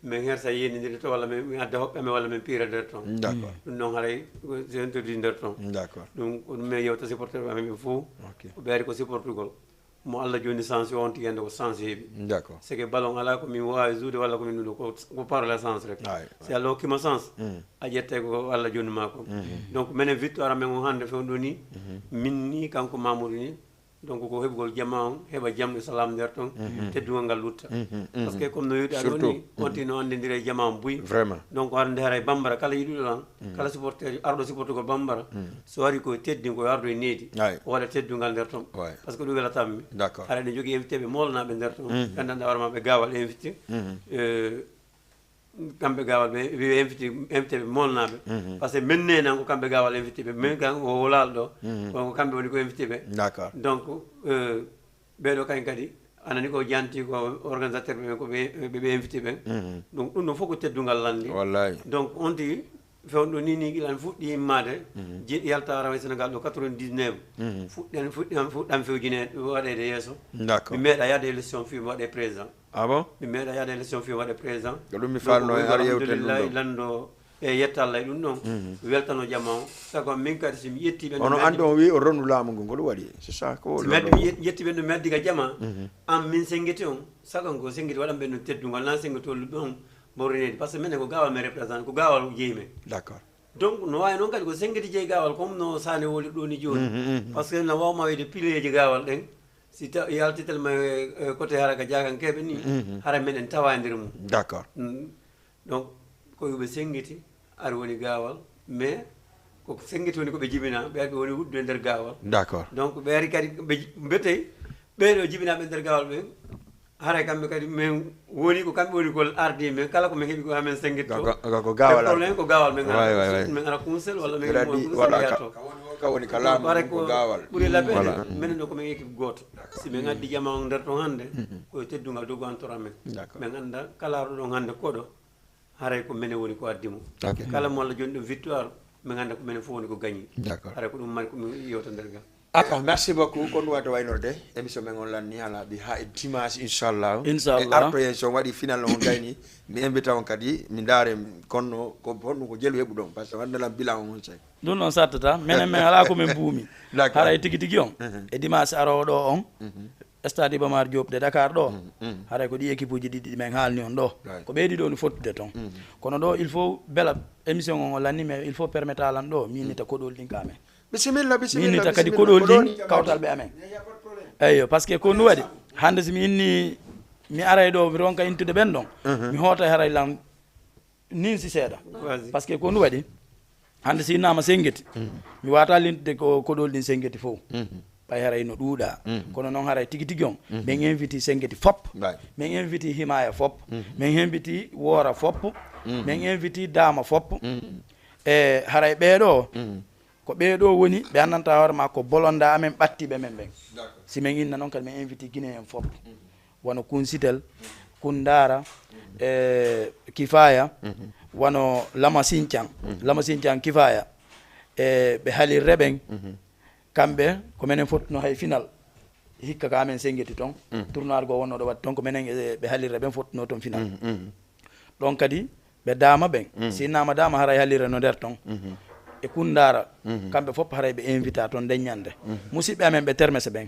min hersa yenidiri to walla min mi adda hoɓɓe amen walla min piira nder ton. D'accord. Ɗum noon haray c'est interdit nder ton. D'accord. Ɗum ko ɗum min yewta supporter amen ɓe fof. Ok. Ko ɓe ari ko supportugol mo Allah joni sens o on tigi ande ko sens heeɓi. D'accord. C'est que ballon ala ko min wawi joude walla ko min ɗum ɗo ko ko par la sens rek. Ay. Si Allah hokkima sens a ƴettay ko Allah joni ma ko. Donc minen victoire amen o hande fewndo ni min ni kanko Mamoudou ni. Donc ko heɓugol jama on heɓa jam e salam nder ton. Teddugol ngal lutta. Parce que comme no wiɗa ɗo Surtout. Ni on tigi no andidira e jama on buy. Vraiment. Donc hande haray Bambara kala yiɗuɗo lan kala supporter arɗo supportugol Bambara so ari ko teddi ko ardo e needi. Ay. O waɗa teddungal nder ton. Ouais. Parce que ɗum welatammi. D'accord. Haɗa eɗen jogui invité ɓe molnaɓe nder ton. Gandanɗa warma ɓe Gawal invité. Euh, kamɓe Gawal ɓe wi invité invité ɓe molnaɓe. Parce que min nenan ko kamɓe Gawal invité ɓe min kan o wolal ɗo. Ko kamɓe woni ko invité ɓe. D'accord. Donc euh, ɓeɗo kañ kadi anani ko janti ko organisateur ɓe ko ɓe ɓe invité ɓen. Donc ɗum ɗo fof ko teddungal landi. Wallahi. Donc on tigi fewndo ni ni gilan fuɗɗi immade. Yalta arawa e Sénégal ɗo quatre-vingt-dix-neuf. Fuɗɗen fuɗɗan fuɗɗan fewjine waɗede yeeso. Mi D'accord. Meeɗa yaade élection fii mi waɗe président. Ah bon? Mi meeɗa yaade élection fii mi waɗe président. Ko ɗum mi falno e har yewten ɗum ɗo. Lando e yetta Allah e ɗum ɗon. Weltano jama o sago min kadi si mi ƴetti ɓen Ono andi on wi o rondu laamu ngu ngol waɗi c'est ça ko si mi addi mi ƴet- ƴetti ɓen ɗo mi addi ka jama. An min sengeti on sago ngo sengeti waɗan ɓen ɗum teddungal na sengeti on luɓɓe on mborinede parce que minen ko Gawal mi représente ko Gawal jeyi men. D'accord. Donc no wawi noon kadi ko sengeti jeyi Gawal comme no sane woli ɗo ni joni. Parce que no wawma wiyde pileji Gawal ɗen si taw yaltitel ma e côté hara ka jagankeɓe ni. Hara minen tawa e nder mum. D'accord. Donc ko yoɓe sengiti ari woni Gawal mais ko sengiti woni koɓe jibina ɓe ari ɓe woni wuddude nder Gawal. D'accord. Donc ɓe ari kadi ɓe mbetey ɓeɗo jibinaɓe nder Gawal ɓen haray kamɓe kadi min woni ko kamɓe woni ko ardi men kala ko min heeɓi ko amen sengitto. Ko- ko- ko Gawal Problème ko Gawal min Ouais, ouais, ouais. Min ara kunsel walla min Kadi kunsel waɗa yaato. Ka woni ka laamu Haray ko Gawal. Ɓuri labede Voilà. Minen ɗo ko min équipe goto si min addi jama on nder ton hande ko e teddungal dogo entourage men. D'accord. Min anda kala arɗo ɗon hande koɗo haray ko minen woni ko addi mo. Ok. Kala mo Allah joni ɗum victoire min anda ko minen fof woni ko gagné. D'accord. Haray ko ɗum mari ko min yewta nder ga. Aka, merci beaucoup. Ko ɗum wata waynorde. Émission men on lanni haa laaɓi haa e dimanche, inchallah. Inchallah. E arto en, so on waɗi final on gayni, mi invita on kadi, mi ndaare konno ko honɗum ko jelu heɓuɗon, par ce que wande lan bilan on on sey. Ɗum noon sattata. Menen men alaa ko men buumi. D'accord. Haray tigi tigi on. E dimanche aroowo ɗo on. Stade Iba Mar Diop de Dakar ɗo. Haray ko ɗi équipe uji ɗiɗi ɗi men haalni on ɗo. Right. Ko ɓeydi ɗo ni fottude toon. Kono ɗo il faut bela émission on o lanni, mais il faut permettre lan ɗo mi innita koɗol ɗin ka men. Bisimilla, Mi bisimilla. innita kadi Bisimilla. koɗol Ko ɗon ɗin kawtal ɓe amen. Eyyo, par ce que ko ɗum waɗi. Hannde si mi inni, mi aray ɗo, mi ronka intude ɓen ɗon. Mi hoota haray lan ninsi seeɗa. Vas-y. Par ce que ko ɗum waɗi. Hannde si innama Sengeti. Mi wata lintude ko koɗol ɗin Sengeti fof. Ɓay haray no ɗuuɗa. Kono noon haray tigi tigi on. Min inviti Sengeti fop. Right. Min inviti Himaya fop. Min inviti Woora fop. Min inviti Dama fop. E haray ɓeeɗo, ko ɓeeɗo woni, ɓe annanta hoore ma ko bolonda amen ɓattiɓe men ɓen. D'accord. Si min inna noon kadi min inviti Guinée en fop. Wano Kunsitel, Kundara, e Kifaya, wano Lama Sincang. Lama Sincang Kifaya. E ɓe halirre ɓen, kamɓe ko menen fottuno hay final. Hikka ka amen Sengeti toon. Tournoi go wonno ɗo waɗi toon ko menen e ɓe halirre ɓen fottuno toon final. Ɗon kadi ɓe Dama ɓen, si innama Dama haray halirre no nder toon. E Kundara, kamɓe fop haray ɓe invita toon nden ñande. Musidɓe amen ɓe Termese ɓen,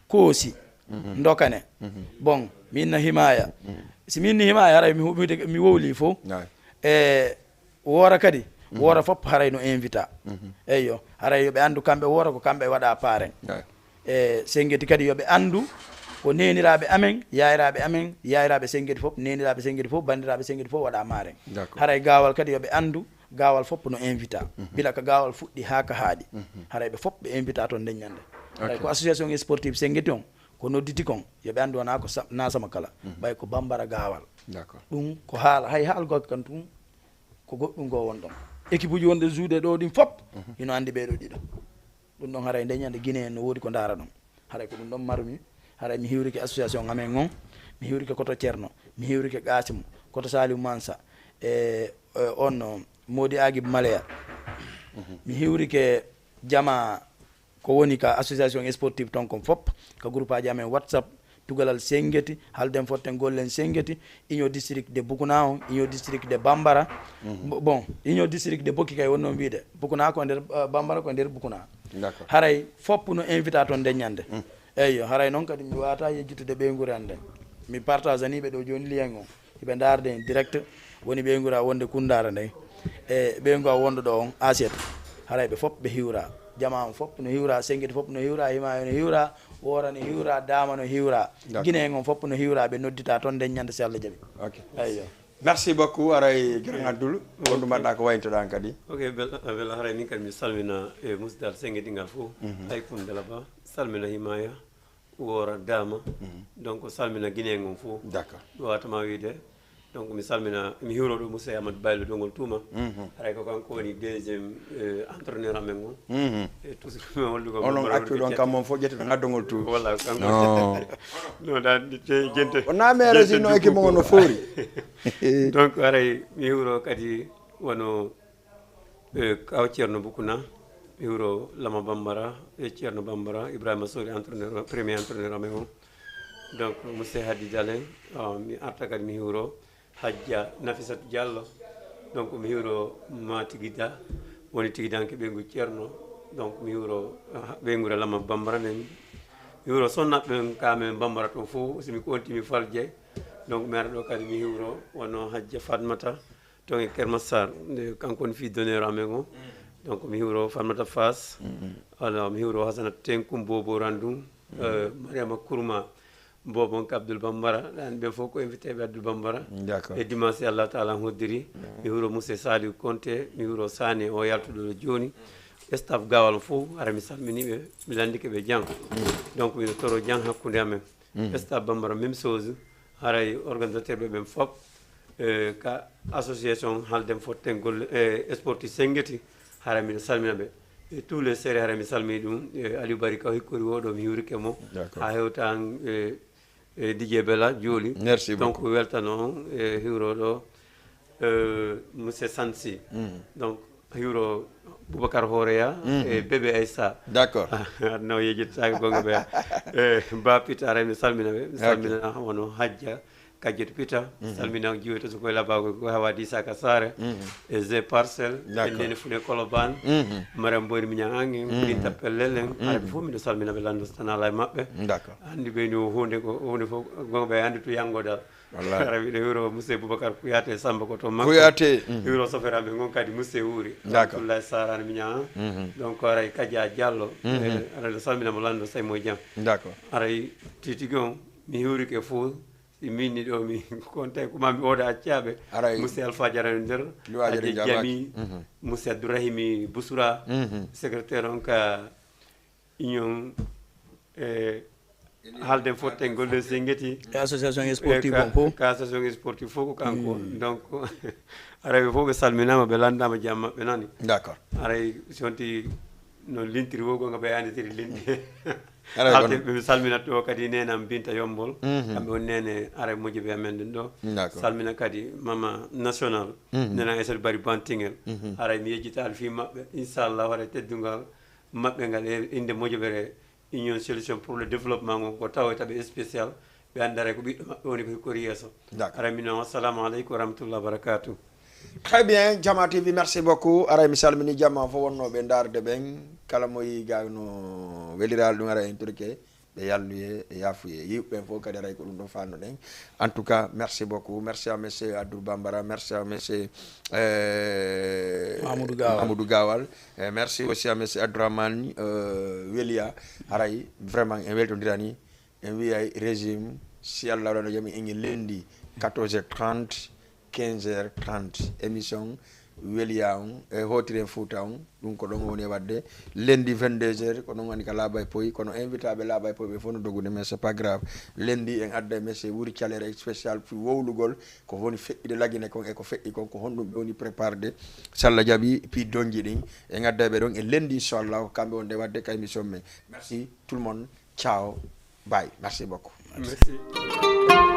Koosi, Ndokane. Bon, mi inna Himaya. Si mi inni Himaya haray mi, mi, mi wowli fof. Right. E Woora kadi, Woora fop haray no invita. Eyyo, haray yo ɓe anndu kamɓe Woora ko kamɓe waɗa parrain. Right. E Sengeti kadi yo ɓe anndu ko neniraaɓe amen, yaayiraaɓe amen, yaayiraaɓe Sengeti fof, neniraaɓe Sengeti fof, banndiraaɓe Sengeti fof waɗa marraine. D'accord. Haray Gaawal kadi yo ɓe anndu Gaawal fof no invita. Bila ka Gaawal fuɗɗi haa ka haaɗi. Haray ɓe fof ɓe invita toon nden ñande. Haray Ok. Ko association sportive Sengeti on, ko nodditi kon, yo ɓe anndu wonaa ko sa-, na sama kala. Ɓay ko Bambara Gaawal. D'accord. Ɗum ko haala, hay haalgol kan tun, ko goɗɗum goo won ɗon. Équipe uji wonɗi e jouer ɗo ɗin fof, hino anndi ɓee ɗoo ɗiɗo. Ɗum ɗon haray nden ñande Guinée en no woodi ko ndaara ɗon. Haray ko ɗum ɗon marumi, haray mi hiwrike association amen on, mi hiwrike koto Ceerno, mi hiwrike Qaasimu, koto Saaliu Mansa, e, e on no Moodi Agib Maleya. Mi hiwrike jama ko woni ka association sportive ton kon fop, ka groupe aji amen WhatsApp, Tugalal Sengeti, Halden Fotten Gollen Sengeti, Union District de Bukuna on, Union District de Bambara. Bo-, bon, Union District de Boki kay wonno wiide. Bukuna ko nder, eh, Bambara ko nder Bukuna. D'accord. Haray fop no invita toon nden ñande. Eyyo, haray noon kadi mi wata yejjitude ɓeynguure an nden. Mi partage ani ɓe ɗo jooni lien on. Hiɓe ndaarde en direct. Woni ɓeynguura wonde Kundara nden. E ɓeynguura wonde ɗo on, Asiet. Haray ɓe fop ɓe hiwra. Jama on fop no hiwra, Sengeti fop no hiwra, Himayo no hiwra, Woora no hiwra, Dama no hiwra. D'accord. Guinée en on fop no hiwra, ɓe noddita toon nden ñande si Allah jaɓi. Ok. Eyyo. Merci beaucoup, aray Grand Abdoul. Ko ɗum mbaɗɗa ko wayntoɗa an kadi. Ok, bel-, bela haray min kadi mi salmina e musidal Sengeti ngal fof. Hay kun bela ba, salmina Himaya, Woora, Dama. Donc salmina Guinée en on fof. D'accord. Ɗum wawatama wiide. Donc mi salmina, mi hiwro ɗo Moussa Amadou Baylo Dongol Touma. Haray ko kanko woni deuxième, euh, entraîneur amen on. E toujours mi hollugo Onon Bambara accuɗon Rocket. Kam on fof ƴettuɗon ha Dongol Tour. Voilà, kanko. Non. Non, da, te, gente, O na mere gente sino équipe duppo. On no foori. Donc haray mi hiwro kadi wano, eh, kaw Ceerno Bukuna, mi hiwro Lama Bambara, e Ceerno Bambara, Ibrahima Sori entraîneur, premier entraîneur amen on. Donc Moussa Hadi Dalen, ah, mi arta kadi mi hiwro Hajja Nafisatu Diallo. Donc mi hiwro ma Tigida, woni tigidanke ɓeyngu Ceerno. Donc mi hiwro, ah, ɓeynguure Lama Bambara nen. Mi hiwro sonnaɓe ɓen ka men Bambara to fof, si mi konti mi falje. Donc mi ara ɗo kadi mi hiwro wano Hajja Fatmata, ton e Kermassar, nde kanko woni fii d'honneur amen o. Donc mi hiwro Fatmata Fass. Alors mi hiwro Hasanat Tenkum Bobo Randum, euh, Mariama Kurma, Bobo on ka Abdoul Bambara, ɗan ɓen fof ko invité ɓe Abdoul Bambara. D'accord. E dimanche si Allah taala hoddiri, mi hiwro Moussa Saliou Konté, mi hiwro Sané o yaltuɗo ɗo jooni. Staff Gawal fof, hara mi salmini ɓe, mi landike ɓe jang. Donc miɗo toro jang hakkunde amen. Staff Bambara même chose, haray organisateur ɓe ɓen fof, eh, ka association Halden Fotten Golle, eh, sportif Sengeti, haray miɗo salmina ɓe. E tous les séries, haray mi salmini ɗum, eh, Aliou Barika o hikkori o ɗo, mi hiwrike mo. D'accord. Ha hewta an, eh, eh, Didier Bella Jooli. Merci Donc beaucoup. Weltano on, eh, hiwro ɗo, eh, Monsieur Sansi. Donc hiwro Boubacar Horeya e Bébé Aïssa. D'accord. No yejjittaake gonga ɓe. E Ba Pita, ara mi salmina ɓe. Mi salmina wano Hajja Kajjat Pita. Salmina jiwoto so koye labagol ko hawa disaka sare. E ze parcelle. D'accord. Nene fune Koloban. Maram boyri mi ñangi. Binta pellelen. Ara ɓe fof miɗo salmina ɓe lando so tan ala e maɓɓe. D'accord. Andi ɓe ni o hunde ko hunde fof gonga ɓe andi to yangodal. Wallahi. Ara miɗo wuro monsieur Boubacar Kouyaté Samba ko to makko. Kouyaté. Wuro sofera ɓe gon kadi monsieur Wuri. D'accord. Abdoulaye Sarr ana mi ñaa. Donc aray Kadia Diallo. Ara salmina mo lando say mo jam. D'accord. Aray titi gon mi hiwrike fof si minni ɗo mi konta ko ma mi oda accaɓe. Aray. Monsieur Alpha Diarra nder. Liwa Diarra Hadji Diabaki. Jami. Monsieur Abdourahimi Boussoura. Secrétaire on ka union e haalden fof ten golle sengeti. E association E sportive ka- on fof. Ka association sportive fof ko kanko. Donc aray ɓe fof ɓe salminama ɓe landama jam maɓɓe nani. D'accord. Aray si wonti no lintiri wo gonga ɓe anditiri linti. Aray Haalde kono- ɓe salminat ɗo kadi nenam Binta Yombol. Kamɓe on nene aray moƴƴuɓe amen ɗum ɗo. D'accord. Salmina kadi mama national. Nena Aissata Bari Bantingel. Aray mi yejjitaali fii maɓɓe inchallah, aray teddungal maɓɓe ngal e innde moƴƴere Union Solution pour le Développement ngon ko tawoyta ɓe spécial. Ɓe anndara ko ɓiɗɗo maɓɓe woni ko hikkori yeeso. D'accord. Aray mino assalamu aleykum wa rahmatullahi wa barakatuh. Très bien, Jama T V, merci beaucoup. Aray mi salmini jama fof wonnoɓe ndaarde ɓen, kala mo yi ga no weliraali ɗum ara en turke ɓe yalluye e yaafuye yiwɓe ɓen fof kadi aray ko ɗum ɗo fannoɗen. En tout cas merci beaucoup, merci à monsieur Abdour Bambara, merci à monsieur euh, Mamoudou Gawal. Mamoudou Gawal. Et merci aussi à monsieur Abdourahmane euh, Welia. Aray vraiment en weltondirani en wiyay régime si Allah waɗano jami en lundi quatorze heures trente, quinze heures trente émission weliya on e hotire fouta on. Ɗum ko ɗon woni e wadde lundi vingt-deux heures ko ɗon woni ka laabay poy kono invitaɓe laabay poy ɓe fof no dogude mais c'est pas grave. Lundi en adda e monsieur wuri calere spécial fi wowlugol ko woni feƴƴude lagine kon e ko feƴƴi kon ko honɗum ɓe woni préparde. So Allah jaɓi pi donji ɗin en adda ɓe ɗon e lundi inchallah ko kamɓe wonde wadde ka émission men. Merci tout le monde, ciao, bye, merci beaucoup. Merci.